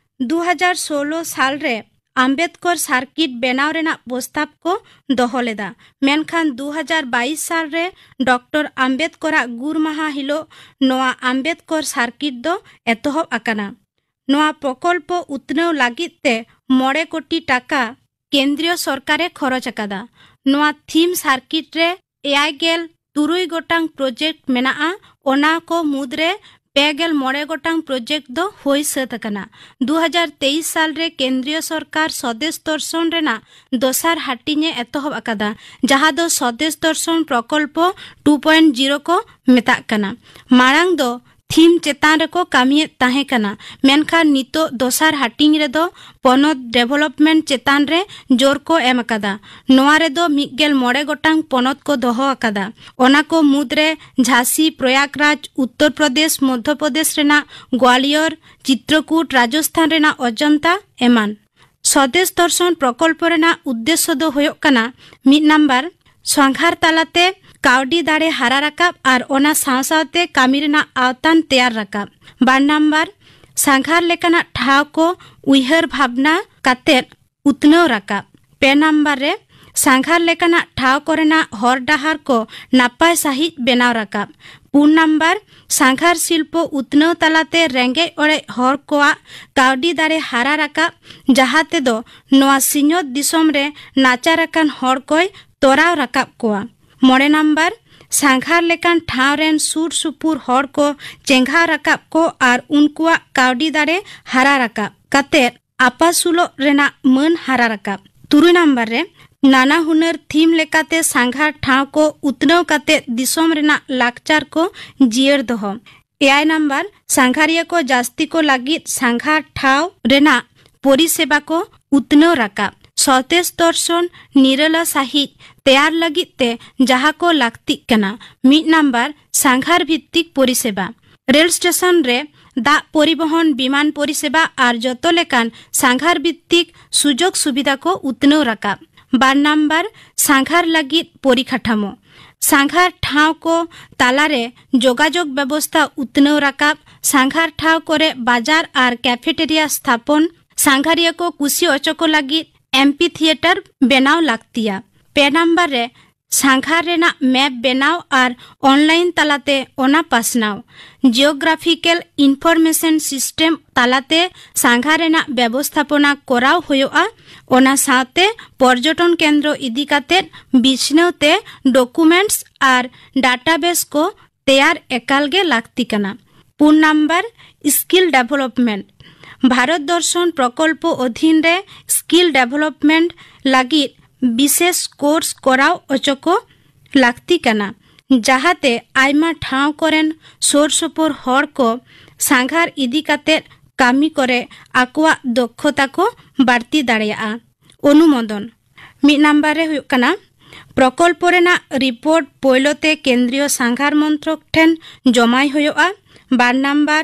ᱫᱩ ᱦᱟᱡᱟᱨ ᱥᱳᱞᱳ ᱥᱟᱞ ᱨᱮ ᱟᱢᱵᱮᱫᱽᱠᱚᱨ ᱥᱟᱨᱠᱤᱴ ᱵᱮᱱᱟᱣ ᱨᱮᱱᱟᱜ ᱯᱨᱚᱥᱛᱟᱵ ᱠᱚ ᱫᱚᱦᱚ ᱞᱮᱫᱟ, ᱢᱮᱱᱠᱷᱟᱱ ᱫᱩ ᱦᱟᱡᱟᱨ ᱵᱟᱭᱤᱥ ᱥᱟᱞ ᱨᱮ ᱰᱚᱠᱴᱚᱨ ᱟᱢᱵᱮᱫᱽᱠᱚᱨᱟᱜ ᱜᱩᱨ ᱢᱟᱦᱟ ᱦᱤᱞᱳᱜ ᱱᱚᱣᱟ ᱟᱢᱵᱮᱫᱽᱠᱚᱨ ᱥᱟᱨᱠᱤᱴ ᱫᱚ ᱮᱛᱚᱦᱚᱵ ᱟᱠᱟᱱᱟ᱾ ᱱᱚᱣᱟ ᱯᱨᱚᱠᱚᱞᱯᱚ ᱩᱛᱱᱟᱹᱣ ᱞᱟᱹᱜᱤᱫ ᱛᱮ ᱢᱚᱬᱮ ᱠᱳᱴᱤ ᱴᱟᱠᱟ ᱠᱮᱱᱫᱨᱤᱭᱚ ᱥᱚᱨᱠᱟᱨᱮ ᱠᱷᱚᱨᱚᱪ ᱟᱠᱟᱫᱟ᱾ ᱱᱚᱣᱟ ᱛᱷᱤᱢ ᱥᱟᱨᱠᱤᱴ ᱨᱮ ᱮᱭᱟᱭ ᱜᱮᱞ ᱛᱩᱨᱩᱭ ᱜᱚᱴᱟᱝ ᱯᱨᱚᱡᱮᱠᱴ ᱢᱮᱱᱟᱜᱼᱟ, ᱚᱱᱟ ᱠᱚ ᱢᱩᱫᱽᱨᱮ ᱯᱮ ᱜᱮᱞ ᱢᱚᱬᱮ ᱜᱚᱴᱟᱝ ᱯᱨᱚᱡᱮᱠᱴ ᱫᱚ ᱦᱩᱭ ᱥᱟᱹᱛ ᱟᱠᱟᱱᱟ᱾ ᱫᱩ ᱦᱟᱡᱟᱨ ᱛᱮᱭᱤᱥ ᱥᱟᱞ ᱨᱮ ᱠᱮᱱᱫᱨᱤᱭᱚ ᱥᱚᱨᱠᱟᱨ ᱥᱚᱫᱮᱥ ᱫᱚᱨᱥᱚᱱ ᱨᱮᱱᱟᱜ ᱫᱚᱥᱟᱨ ᱦᱟᱹᱴᱤᱧ ᱮ ᱮᱛᱚᱦᱚᱵ ᱟᱠᱟᱫᱟ, ᱡᱟᱦᱟᱸ ᱫᱚ ᱥᱚᱫᱮᱥ ᱫᱚᱨᱥᱚᱱ ᱯᱨᱚᱠᱚᱞᱯᱚ ᱴᱩ ᱯᱚᱭᱮᱱᱴ ᱡᱤᱨᱳ ᱠᱚ ᱢᱮᱛᱟᱜ ᱠᱟᱱᱟ᱾ ᱢᱟᱲᱟᱝ ᱫᱚ ᱛᱷᱤᱢ ᱪᱮᱛᱟᱱ ᱨᱮᱠᱚ ᱠᱟᱹᱢᱤᱭᱮᱫ ᱛᱟᱦᱮᱸ ᱠᱟᱱᱟ, ᱢᱮᱱᱠᱷᱟᱱ ᱱᱤᱛᱚᱜ ᱫᱚᱥᱟᱨ ᱦᱟᱹᱴᱤᱧ ᱨᱮᱫᱚ ᱯᱚᱱᱚᱛ ᱰᱮᱵᱷᱮᱞᱚᱯᱢᱮᱱᱴ ᱪᱮᱛᱟᱱ ᱨᱮ ᱡᱳᱨ ᱠᱚ ᱮᱢ ᱟᱠᱟᱫᱟ᱾ ᱱᱚᱣᱟ ᱨᱮᱫᱚ ᱢᱤᱫ ᱜᱮᱞ ᱢᱚᱬᱮ ᱜᱚᱴᱟᱝ ᱯᱚᱱᱚᱛ ᱠᱚ ᱫᱚᱦᱚ ᱟᱠᱟᱫᱟ᱾ ᱚᱱᱟ ᱠᱚ ᱢᱩᱫᱽᱨᱮ ᱡᱷᱟᱸᱥᱤ, ᱯᱨᱚᱭᱟᱜᱽᱨᱟᱡᱽ, ᱩᱛᱛᱚᱨ ᱯᱨᱚᱫᱮᱥ, ᱢᱚᱫᱷᱭᱚ ᱯᱨᱚᱫᱮᱥ ᱨᱮᱱᱟᱜ ᱜᱣᱟᱞᱤᱭᱚᱨ, ᱪᱤᱛᱨᱚᱠᱩᱴ, ᱨᱟᱡᱚᱥᱛᱷᱟᱱ ᱨᱮᱱᱟᱜ ᱚᱡᱚᱱᱛᱟ ᱮᱢᱟᱱ᱾ ᱥᱚᱫᱮᱥ ᱫᱚᱨᱥᱚᱱ ᱯᱨᱚᱠᱚᱞᱯᱚ ᱨᱮᱱᱟᱜ ᱩᱫᱽᱫᱮᱥᱥᱚ ᱫᱚ ᱦᱩᱭᱩᱜ ᱠᱟᱱᱟ, ᱢᱤᱫ ᱱᱟᱢᱵᱟᱨ, ᱥᱟᱸᱜᱷᱟᱨ ᱛᱟᱞᱟᱛᱮ ᱠᱟᱹᱣᱰᱤ ᱫᱟᱲᱮ ᱦᱟᱨᱟ ᱨᱟᱠᱟᱵ ᱟᱨ ᱚᱱᱟ ᱥᱟᱶ ᱥᱟᱶᱛᱮ ᱠᱟᱹᱢᱤ ᱨᱮᱱᱟᱜ ᱟᱣᱛᱟᱱ ᱛᱮᱭᱟᱨ ᱨᱟᱠᱟᱵ᱾ ᱵᱟᱨ ᱱᱟᱢᱵᱟᱨ, ᱥᱟᱸᱜᱷᱟᱨ ᱞᱮᱠᱟᱱᱟᱜ ᱴᱷᱟᱶ ᱠᱚ ᱩᱭᱦᱟᱹᱨ ᱵᱷᱟᱵᱽᱱᱟ ᱠᱟᱛᱮᱫ ᱩᱛᱱᱟᱹᱣ ᱨᱟᱠᱟᱵ᱾ ᱯᱮ ᱱᱟᱢᱵᱟᱨ ᱨᱮ, ᱥᱟᱸᱜᱷᱟᱨ ᱞᱮᱠᱟᱱᱟᱜ ᱴᱷᱟᱶ ᱠᱚᱨᱮᱱᱟᱜ ᱦᱚᱨ ᱰᱟᱦᱟᱨ ᱠᱚ ᱱᱟᱯᱟᱭ ᱥᱟᱺᱦᱤᱡ ᱵᱮᱱᱟᱣ ᱨᱟᱠᱟᱵ᱾ ᱯᱩᱱ ᱱᱟᱢᱵᱟᱨ, ᱥᱟᱸᱜᱷᱟᱨ ᱥᱤᱞᱯᱚ ᱩᱛᱱᱟᱹᱣ ᱛᱟᱞᱟᱛᱮ ᱨᱮᱸᱜᱮᱡ ᱚᱲᱮᱡ ᱦᱚᱲ ᱠᱚᱣᱟᱜ ᱠᱟᱹᱣᱰᱤ ᱫᱟᱲᱮ ᱦᱟᱨᱟ ᱨᱟᱠᱟᱵ, ᱡᱟᱦᱟᱸ ᱛᱮᱫᱚ ᱱᱚᱣᱟ ᱥᱤᱧᱚᱛ ᱫᱤᱥᱚᱢ ᱨᱮ ᱱᱟᱪᱟᱨ ᱟᱠᱟᱱ ᱦᱚᱲ ᱠᱚᱭ ᱛᱚᱨᱟᱣ ᱨᱟᱠᱟᱵ ᱠᱚᱣᱟ᱾ ᱢᱚᱬᱮ ᱱᱟᱢᱵᱟᱨ, ᱥᱟᱸᱜᱷᱟᱨ ᱞᱮᱠᱟᱱ ᱴᱷᱟᱶ ᱨᱮᱱ ᱥᱩᱨ ᱥᱩᱯᱩᱨ ᱦᱚᱲ ᱠᱚ ᱪᱮᱸᱜᱷᱟᱣ ᱨᱟᱠᱟᱵ ᱠᱚ ᱟᱨ ᱩᱱᱠᱩᱣᱟᱜ ᱠᱟᱹᱣᱰᱤ ᱫᱟᱲᱮ ᱦᱟᱨᱟ ᱨᱟᱠᱟᱵ ᱠᱟᱛᱮ ᱟᱯᱟᱥᱩᱞᱚᱜ ᱨᱮᱱᱟᱜ ᱢᱟᱹᱱ ᱦᱟᱨᱟ ᱨᱟᱠᱟᱵ᱾ ᱛᱩᱨᱩᱭ ᱱᱟᱢᱵᱟᱨ ᱨᱮ, ᱱᱟᱱᱟ ᱦᱩᱱᱟᱹᱨ ᱛᱷᱤᱢ ᱞᱮᱠᱟᱛᱮ ᱥᱟᱸᱜᱷᱟᱨ ᱴᱷᱟᱶ ᱠᱚ ᱩᱛᱱᱟᱹᱣ ᱠᱟᱛᱮ ᱫᱤᱥᱚᱢ ᱨᱮᱱᱟᱜ ᱞᱟᱠᱪᱟᱨ ᱠᱚ ᱡᱤᱭᱟᱹᱲ ᱫᱚᱦᱚ᱾ ᱮᱭᱟᱭ ᱱᱟᱢᱵᱟᱨ, ᱥᱟᱸᱜᱷᱟᱨᱤᱭᱟᱹ ᱠᱚ ᱡᱟᱹᱥᱛᱤ ᱠᱚ ᱞᱟᱹᱜᱤᱫ ᱥᱟᱸᱜᱷᱟᱨ ᱴᱷᱟᱶ ᱨᱮᱱᱟᱜ ᱯᱚᱨᱤᱥᱮᱵᱟ ᱠᱚ ᱩᱛᱱᱟᱹᱣ ᱨᱟᱠᱟᱵ᱾ ᱥᱚᱛᱮᱡ ᱫᱚᱨᱥᱚᱱ, ᱱᱤᱨᱟᱹᱞᱟ ᱥᱟᱹᱦᱤᱡ ᱛᱮᱭᱟᱨ ᱞᱟᱹᱜᱤᱫ ᱛᱮ ᱡᱟᱦᱟᱸ ᱠᱚ ᱞᱟᱹᱠᱛᱤᱜ ᱠᱟᱱᱟ᱾ ᱢᱤᱫ ᱱᱟᱢᱵᱟᱨ, ᱥᱟᱸᱜᱷᱟᱨ ᱵᱷᱤᱛᱛᱤᱠ ᱯᱚᱨᱤᱥᱮᱵᱟ᱾ ᱨᱮᱞ ᱥᱴᱮᱥᱚᱱ ᱨᱮ ᱫᱟᱜ ᱯᱚᱨᱤᱵᱚᱦᱚᱱ, ᱵᱤᱢᱟᱱ ᱯᱚᱨᱤᱥᱮᱵᱟ ᱟᱨ ᱡᱚᱛᱚ ᱞᱮᱠᱟᱱ ᱥᱟᱸᱜᱷᱟᱨ ᱵᱷᱤᱛᱛᱤᱠ ᱥᱩᱡᱳᱜᱽ ᱥᱩᱵᱤᱫᱷᱟ ᱠᱚ ᱩᱛᱱᱟᱹᱣ ᱨᱟᱠᱟᱵ᱾ ᱵᱟᱨ ᱱᱟᱢᱵᱟᱨ, ᱥᱟᱸᱜᱷᱟᱨ ᱞᱟᱹᱜᱤᱫ ᱯᱚᱨᱤᱠᱟᱴᱷᱟᱢᱳ᱾ ᱥᱟᱸᱜᱷᱟᱨ ᱴᱷᱟᱶ ᱠᱚ ᱛᱟᱞᱟᱨᱮ ᱡᱳᱜᱟᱡᱳᱜᱽ ᱵᱮᱵᱚᱥᱛᱷᱟ ᱩᱛᱱᱟᱹᱣ ᱨᱟᱠᱟᱵ, ᱥᱟᱸᱜᱷᱟᱨ ᱴᱷᱟᱶ ᱠᱚᱨᱮ ᱵᱟᱡᱟᱨ ᱟᱨ ᱠᱮᱯᱷᱮᱴᱮᱨᱤᱭᱟ ᱥᱛᱷᱟᱯᱚᱱ, ᱥᱟᱸᱜᱷᱟᱨᱤᱭᱟᱹ ᱠᱚ ᱠᱩᱥᱤ ᱚᱪᱚ ᱠᱚ ᱞᱟᱹᱜᱤᱫ ᱮᱢᱯᱤ ᱛᱷᱤᱭᱮᱴᱟᱨ ᱵᱮᱱᱟᱣ ᱞᱟᱹᱠᱛᱤᱭᱟ᱾ ᱯᱮ ᱱᱟᱢᱵᱟᱨ ᱨᱮ, ᱥᱟᱸᱜᱷᱟᱨ ᱨᱮᱱᱟᱜ ᱢᱮᱯ ᱵᱮᱱᱟᱣ ᱟᱨ ᱚᱱᱞᱟᱭᱤᱱ ᱛᱟᱞᱟᱛᱮ ᱚᱱᱟ ᱯᱟᱥᱱᱟᱣ᱾ ᱡᱤᱭᱳᱜᱨᱟᱯᱷᱤᱠᱮᱞ ᱤᱱᱯᱷᱚᱨᱢᱮᱥᱚᱱ ᱥᱤᱥᱴᱮᱢ ᱛᱟᱞᱟᱛᱮ ᱥᱟᱸᱜᱷᱟᱨ ᱨᱮᱱᱟᱜ ᱵᱮᱵᱚᱥᱛᱷᱟᱯᱚᱱᱟ ᱠᱚᱨᱟᱣ ᱦᱩᱭᱩᱜᱼᱟ᱾ ᱚᱱᱟ ᱥᱟᱶᱛᱮ ᱯᱚᱨᱡᱚᱴᱚᱱ ᱠᱮᱱᱫᱨᱚ ᱤᱫᱤ ᱠᱟᱛᱮ ᱵᱤᱪᱷᱱᱟᱹᱣ ᱛᱮ ᱰᱚᱠᱩᱢᱮᱱᱴᱥ ᱟᱨ ᱰᱟᱴᱟᱵᱮᱥ ᱠᱚ ᱛᱮᱭᱟᱨ ᱮᱠᱟᱞ ᱜᱮ ᱞᱟᱹᱠᱛᱤ ᱠᱟᱱᱟ᱾ ᱯᱩᱱ ᱱᱟᱢᱵᱟᱨ, ᱥᱠᱤᱞ ᱰᱮᱵᱷᱮᱞᱚᱯᱢᱮᱱᱴ᱾ ᱵᱷᱟᱨᱚᱛ ᱫᱚᱨᱥᱚᱱ ᱯᱨᱚᱠᱚᱞᱯᱚ ᱚᱫᱷᱤᱱ ᱨᱮ ᱥᱠᱤᱞ ᱰᱮᱵᱷᱮᱞᱚᱯᱢᱮᱱᱴ ᱞᱟᱹᱜᱤᱫ ᱵᱤᱥᱮᱥ ᱠᱳᱨᱥ ᱠᱚᱨᱟᱣ ᱚᱪᱚ ᱠᱚ ᱞᱟᱹᱠᱛᱤ ᱠᱟᱱᱟ, ᱡᱟᱦᱟᱸᱛᱮ ᱟᱭᱢᱟ ᱴᱷᱟᱶ ᱠᱚᱨᱮᱱ ᱥᱩᱨ ᱥᱩᱯᱩᱨ ᱦᱚᱲ ᱠᱚ ᱥᱟᱸᱜᱷᱟᱨ ᱤᱫᱤ ᱠᱟᱛᱮ ᱠᱟᱹᱢᱤ ᱠᱚᱨᱮ ᱟᱠᱚᱣᱟᱜ ᱫᱚᱠᱷᱚᱛᱟ ᱠᱚ ᱵᱟᱹᱲᱛᱤ ᱫᱟᱲᱮᱭᱟᱜᱼᱟ᱾ ᱚᱱᱩᱢᱳᱫᱚᱱ᱾ ᱢᱤᱫ ᱱᱟᱢᱵᱟᱨ ᱨᱮ ᱦᱩᱭᱩᱜ ᱠᱟᱱᱟ, ᱯᱨᱚᱠᱚᱞᱯᱚ ᱨᱮᱱᱟᱜ ᱨᱤᱯᱳᱨᱴ ᱯᱳᱭᱞᱳ ᱛᱮ ᱠᱮᱱᱫᱨᱤᱭᱚ ᱥᱟᱸᱜᱷᱟᱨ ᱢᱚᱱᱛᱨᱚᱠ ᱴᱷᱮᱱ ᱡᱚᱢᱟᱭ ᱦᱩᱭᱩᱜᱼᱟ᱾ ᱵᱟᱨ number,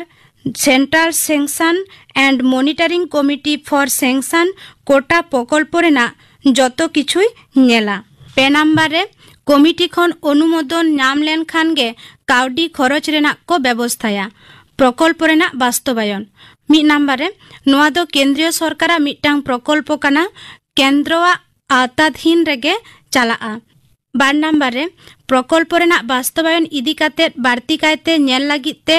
Central Sanction and Monitoring Committee for Sanction quota ᱯᱨᱚᱠᱚᱞᱯᱚ ᱨᱮᱱᱟᱜ ᱡᱚᱛᱚ ᱠᱤᱪᱷᱩᱭ ᱧᱮᱞᱟ᱾ ᱯᱮ ᱱᱟᱢᱵᱟᱨ ᱨᱮ, ᱠᱚᱢᱤᱴᱤ ᱠᱷᱚᱱ ᱚᱱᱩᱢᱳᱫᱚᱱ ᱧᱟᱢ ᱞᱮᱱᱠᱷᱟᱱ ᱜᱮ ᱠᱟᱹᱣᱰᱤ ᱠᱷᱚᱨᱚᱪ ᱨᱮᱱᱟᱜ ᱠᱚ ᱵᱮᱵᱚᱥᱛᱷᱟᱭᱟ᱾ ᱯᱨᱚᱠᱚᱞᱯᱚ ᱨᱮᱱᱟᱜ ᱵᱟᱥᱛᱚᱵᱟᱭᱚᱱ᱾ ᱢᱤᱫ ᱱᱟᱢᱵᱟᱨ ᱨᱮ, ᱱᱚᱣᱟ ᱫᱚ ᱠᱮᱱᱫᱨᱤᱭᱚ ᱥᱚᱨᱠᱟᱨᱟᱜ ᱢᱤᱫᱴᱟᱝ ᱯᱨᱚᱠᱚᱞᱯᱚ ᱠᱟᱱᱟ, ᱠᱮᱱᱫᱨᱚᱣᱟᱜ ᱟᱣᱛᱟᱫᱷᱤᱱ ᱨᱮᱜᱮ ᱪᱟᱞᱟᱜᱼᱟ᱾ ᱵᱟᱨ ᱱᱟᱢᱵᱟᱨ ᱨᱮ, ᱯᱨᱚᱠᱚᱞᱯᱚ ᱨᱮᱱᱟᱜ ᱵᱟᱥᱛᱚᱵᱟᱭᱚᱱ ᱤᱫᱤ ᱠᱟᱛᱮ ᱵᱟᱹᱲᱛᱤ ᱠᱟᱭᱛᱮ ᱧᱮᱞ ᱞᱟᱹᱜᱤᱫ ᱛᱮ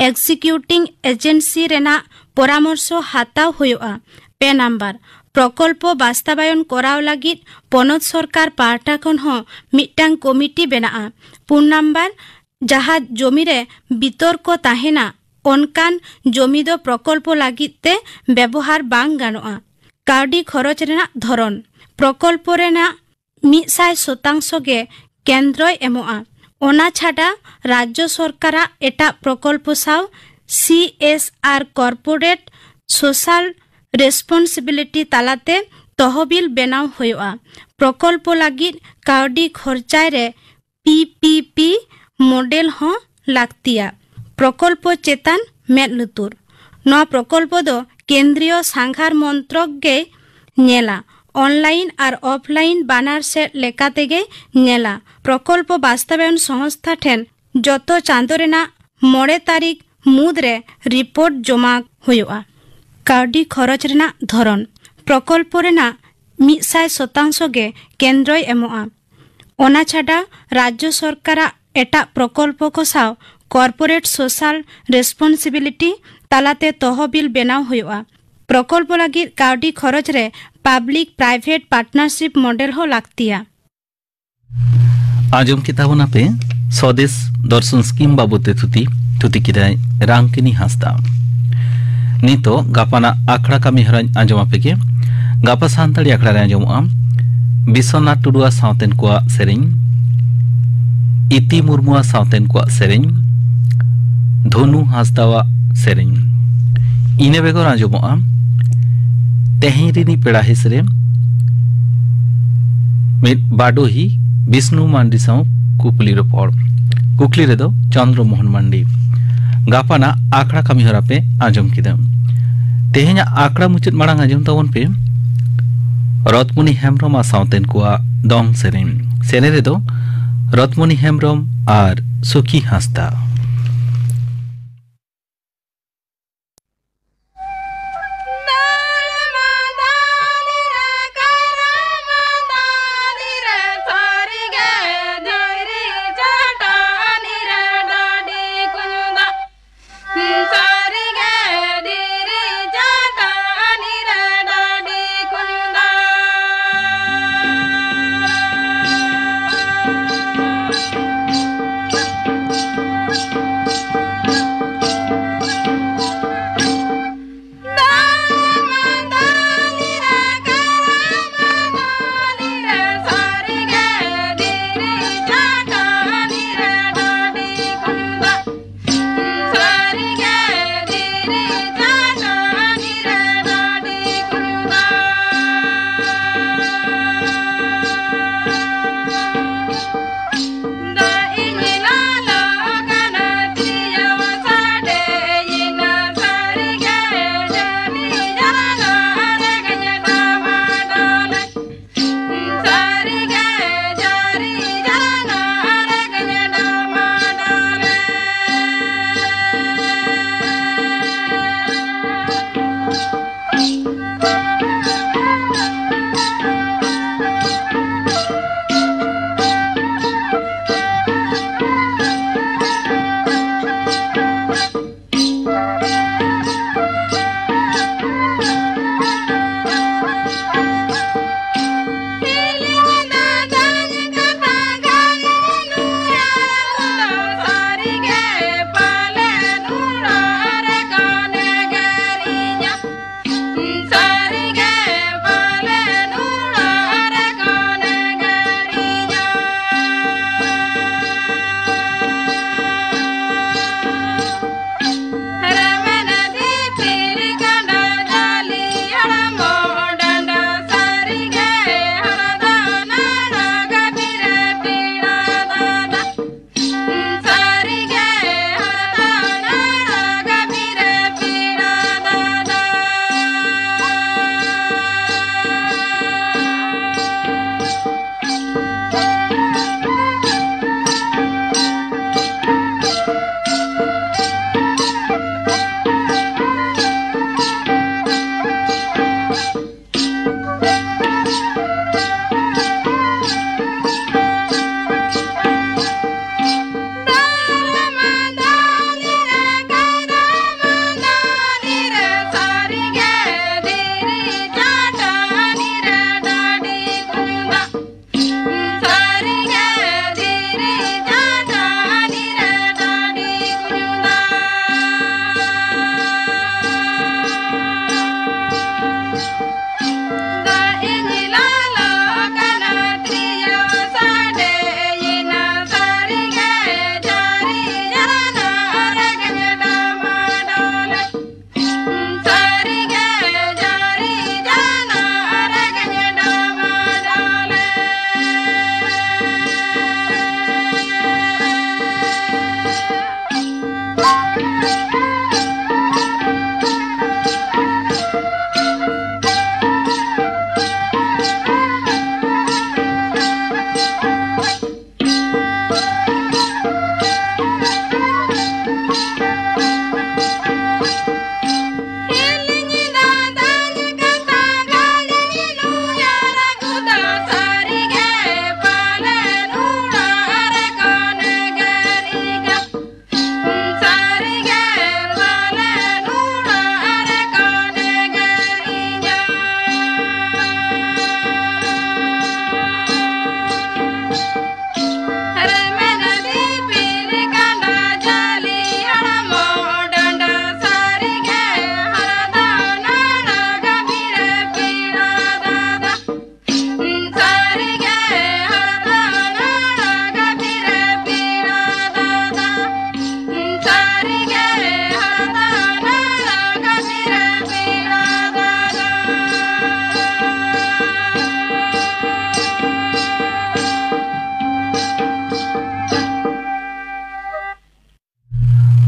ᱮᱠᱥᱤᱠᱤᱭᱩᱴᱤᱝ ᱮᱡᱮᱱᱥᱤ ᱨᱮᱱᱟᱜ ᱯᱚᱨᱟᱢᱚᱨᱥᱚ ᱦᱟᱛᱟᱣ ᱦᱩᱭᱩᱜᱼᱟ᱾ ᱯᱮ ᱱᱟᱢᱵᱟᱨ, ᱯᱨᱚᱠᱚᱞᱯᱚ ᱵᱟᱥᱛᱟᱵᱟᱭᱚᱱ ᱠᱚᱨᱟᱣ ᱞᱟᱹᱜᱤᱫ ᱯᱚᱱᱚᱛ ᱥᱚᱨᱠᱟᱨ ᱯᱟᱦᱴᱟ ᱠᱷᱚᱱ ᱦᱚᱸ ᱢᱤᱫᱴᱟᱝ ᱠᱚᱢᱤᱴᱤ ᱵᱮᱱᱟᱜᱼᱟ᱾ ᱯᱩᱱ ᱱᱟᱢᱵᱟᱨ, ᱡᱟᱦᱟᱸ ᱡᱚᱢᱤ ᱨᱮ ᱵᱤᱛᱚᱨᱠᱚ ᱛᱟᱦᱮᱱᱟ, ᱚᱱᱠᱟᱱ ᱡᱚᱢᱤ ᱫᱚ ᱯᱨᱚᱠᱚᱞᱯᱚ ᱞᱟᱹᱜᱤᱫ ᱛᱮ ᱵᱮᱵᱚᱦᱟᱨ ᱵᱟᱝ ᱜᱟᱱᱚᱜᱼᱟ᱾ ᱠᱟᱹᱣᱰᱤ ᱠᱷᱚᱨᱚᱪ ᱨᱮᱱᱟᱜ ᱫᱷᱚᱨᱚᱱ, ᱯᱨᱚᱠᱚᱞᱯᱚ ᱨᱮᱱᱟᱜ ᱢᱤᱫ ᱥᱟᱭ ᱥᱚᱛᱟᱝᱥᱚ ᱜᱮ ᱠᱮᱱᱫᱨᱚᱭ ᱮᱢᱚᱜᱼᱟ᱾ ᱚᱱᱟ ᱪᱷᱟᱰᱟ ᱨᱟᱡᱽᱡᱚ ᱥᱚᱨᱠᱟᱨᱟᱜ ᱮᱴᱟᱜ ᱯᱨᱚᱠᱚᱞᱯᱚ ᱥᱟᱶ ᱥᱤ ᱮᱥ ᱟᱨ ᱠᱚᱨᱯᱳᱨᱮᱴ ᱥᱳᱥᱟᱞ ᱨᱮᱥᱯᱚᱱᱥᱤᱵᱤᱞᱤᱴᱤ ᱛᱟᱞᱟᱛᱮ ᱛᱚᱦᱚᱵᱤᱞ ᱵᱮᱱᱟᱣ ᱦᱩᱭᱩᱜᱼᱟ᱾ ᱯᱨᱚᱠᱚᱞᱯᱚ ᱞᱟᱹᱜᱤᱫ ᱠᱟᱹᱣᱰᱤ ᱠᱷᱚᱨᱪᱟᱭ ᱨᱮ ᱯᱤ ᱯᱤ ᱯᱤ ᱢᱚᱰᱮᱞ ᱦᱚᱸ ᱞᱟᱹᱠᱛᱤᱭᱟ᱾ ᱯᱨᱚᱠᱚᱞᱯᱚ ᱪᱮᱛᱟᱱ ᱢᱮᱫ ᱞᱩᱛᱩᱨ, ᱱᱚᱣᱟ ᱯᱨᱚᱠᱚᱞᱯᱚ ᱫᱚ ᱠᱮᱱᱫᱨᱤᱭᱚ ᱥᱟᱸᱜᱷᱟᱨ ᱢᱚᱱᱛᱨᱚᱠ ᱜᱮᱭ ᱧᱮᱞᱟ᱾ ᱚᱱᱞᱟᱭᱤᱱ ᱟᱨ ᱚᱯᱷᱞᱟᱭᱤᱱ ᱵᱟᱱᱟᱨ ᱥᱮᱫ ᱞᱮᱠᱟ ᱛᱮᱜᱮᱭ ᱧᱮᱞᱟ᱾ ᱯᱨᱚᱠᱚᱞᱯᱚ ᱵᱟᱥᱛᱟᱵᱟᱭᱚᱱ ᱥᱚᱝᱥᱛᱷᱟ ᱴᱷᱮᱱ ᱡᱚᱛᱚ ᱪᱟᱸᱫᱚ ᱨᱮᱱᱟᱜ ᱢᱚᱬᱮ ᱛᱟᱹᱨᱤᱠᱷ ᱢᱩᱫᱽ ᱨᱮ ᱨᱤᱯᱳᱨᱴ ᱡᱚᱢᱟ ᱦᱩᱭᱩᱜᱼᱟ᱾ ᱠᱟᱹᱣᱰᱤ ᱠᱷᱚᱨᱚᱪ ᱨᱮᱱᱟᱜ ᱫᱷᱚᱨᱚᱱ, ᱯᱨᱚᱠᱚᱞᱯᱚ ᱨᱮᱱᱟᱜ ᱢᱤᱫ ᱥᱟᱭ ᱥᱚᱛᱟᱝᱥᱚ ᱜᱮ ᱠᱮᱱᱫᱨᱚᱭ ᱮᱢᱚᱜᱼᱟ᱾ ᱚᱱᱟ ᱪᱷᱟᱰᱟ ᱨᱟᱡᱽᱡᱚ ᱥᱚᱨᱠᱟᱨᱟᱜ ᱮᱴᱟᱜ ᱯᱨᱚᱠᱚᱞᱯᱚ ᱠᱚ ᱥᱟᱶ ᱠᱚᱨᱯᱳᱨᱮᱴ ᱥᱳᱥᱟᱞ ᱨᱮᱥᱯᱚᱱᱥᱤᱵᱤᱞᱤᱴᱤ ᱛᱟᱞᱟᱛᱮ ᱛᱚᱦᱚᱵᱤᱞ ᱵᱮᱱᱟᱣ ᱦᱩᱭᱩᱜᱼᱟ᱾ ᱯᱨᱚᱠᱚᱞᱯᱚ ᱞᱟᱹᱜᱤᱫ ᱠᱟᱹᱣᱰᱤ ᱠᱷᱚᱨᱚᱪ ᱨᱮ ᱯᱟᱵᱽᱞᱤᱠ ᱯᱨᱟᱭᱵᱷᱮᱴ ᱯᱟᱨᱴᱱᱟᱨᱥᱤᱯ ᱢᱚᱰᱮᱞ ᱦᱚᱸ ᱞᱟᱹᱠᱛᱤᱭᱟ᱾ ᱟᱸᱡᱚᱢ ᱠᱮᱫ ᱛᱟᱵᱚᱱᱟᱯᱮ ᱥᱚᱫᱮᱥ ᱫᱚᱨᱥᱚᱱ ᱥᱠᱤᱢ ᱵᱟᱵᱚᱫ ᱛᱮ ᱛᱷᱩᱛᱤ᱾ ᱛᱷᱩᱛᱤ ᱠᱮᱫᱟᱭ ᱨᱟᱝᱠᱤᱱᱤ ᱦᱟᱸᱥᱫᱟ᱾ ᱱᱤᱛᱚᱜ ᱜᱟᱯᱟᱱᱟᱜ ᱟᱠᱷᱲᱟ ᱠᱟᱹᱢᱤ ᱦᱚᱨᱟᱧ ᱟᱸᱡᱚᱢ ᱟᱯᱮ ᱜᱮ᱾ ᱜᱟᱯᱟ ᱥᱟᱱᱛᱟᱲᱤ ᱟᱠᱷᱲᱟ ᱨᱮ ᱟᱸᱡᱚᱢᱚᱜᱼᱟ ᱵᱤᱥᱥᱚᱱᱟᱛᱷ ᱴᱩᱰᱩᱣᱟᱜ ᱥᱟᱶᱛᱮᱱ ᱠᱚᱣᱟᱜ ᱥᱮᱨᱮᱧ, ᱤᱛᱤ ᱢᱩᱨᱢᱩᱣᱟᱜ ᱥᱟᱶᱛᱮᱱ ᱠᱚᱣᱟᱜ ᱥᱮᱨᱮᱧ, ᱫᱷᱚᱱᱩ ᱦᱟᱸᱥᱫᱟᱣᱟᱜ ᱥᱮᱨᱮᱧ᱾ ᱤᱱᱟᱹ ᱵᱮᱜᱚᱨ ᱟᱸᱡᱚᱢᱚᱜᱼᱟ ᱛᱮᱦᱮᱧ ᱨᱤᱱᱤᱡ ᱯᱮᱲᱟ ᱦᱤᱸᱥ ᱨᱮ ᱢᱤᱫ ᱵᱟᱰᱚᱦᱤ ᱵᱤᱥᱱᱩ ᱢᱟᱱᱰᱤ ᱥᱟᱶ ᱠᱩᱠᱞᱤ ᱨᱚᱯᱚᱲ᱾ ᱠᱩᱠᱞᱤ ᱨᱮᱫᱚ ᱪᱚᱱᱫᱨᱚ ᱢᱳᱦᱚᱱ ᱢᱟᱱᱰᱤ᱾ ᱜᱟᱯᱟᱱᱟᱜ ᱟᱠᱷᱲᱟ ᱠᱟᱹᱢᱤ ᱦᱚᱨᱟ ᱯᱮ ᱟᱸᱡᱚᱢ ᱠᱮᱫᱟ᱾ ᱛᱮᱦᱮᱧᱟᱜ ᱟᱠᱷᱲᱟ ᱢᱩᱪᱟᱹᱫ ᱢᱟᱲᱟᱝ ᱟᱸᱡᱚᱢ ᱛᱟᱵᱚᱱ ᱯᱮ ᱨᱚᱛᱢᱚᱱᱤ ᱦᱮᱢᱵᱽᱨᱚᱢ ᱟᱨ ᱥᱟᱶᱛᱮᱱ ᱠᱚᱣᱟᱜ ᱫᱚᱝ ᱥᱮᱨᱮᱧ᱾ ᱥᱮᱨᱮᱧ ᱨᱮᱫᱚ ᱨᱚᱛᱢᱚᱱᱤ ᱦᱮᱢᱵᱽᱨᱚᱢ ᱟᱨ ᱥᱩᱠᱷᱤ ᱦᱟᱸᱥᱫᱟ᱾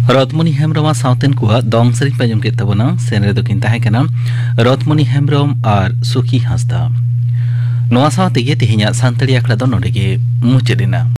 ᱨᱚᱛᱢᱚᱱᱤ ᱦᱮᱢᱵᱽᱨᱚᱢᱟᱜ ᱥᱟᱶᱛᱮᱱ ᱠᱚᱣᱟᱜ ᱫᱚᱝ ᱥᱮᱨᱮᱧ ᱯᱮ ᱟᱸᱡᱚᱢ ᱠᱮᱫ ᱛᱟᱵᱚᱱᱟ᱾ ᱥᱮᱨᱮᱧ ᱨᱮᱫᱚ ᱠᱤᱱ ᱛᱟᱦᱮᱸ ᱠᱟᱱᱟ ᱨᱚᱛᱢᱚᱱᱤ ᱦᱮᱢᱵᱽᱨᱚᱢ ᱟᱨ ᱥᱩᱠᱷᱤ ᱦᱟᱸᱥᱫᱟ᱾ ᱱᱚᱣᱟ ᱥᱟᱶ ᱛᱮᱜᱮ ᱛᱮᱦᱮᱧᱟᱜ ᱥᱟᱱᱛᱟᱲᱤ ᱟᱠᱷᱲᱟ ᱫᱚ ᱱᱚᱰᱮ ᱜᱮ ᱢᱩᱪᱟᱹᱫ ᱮᱱᱟ᱾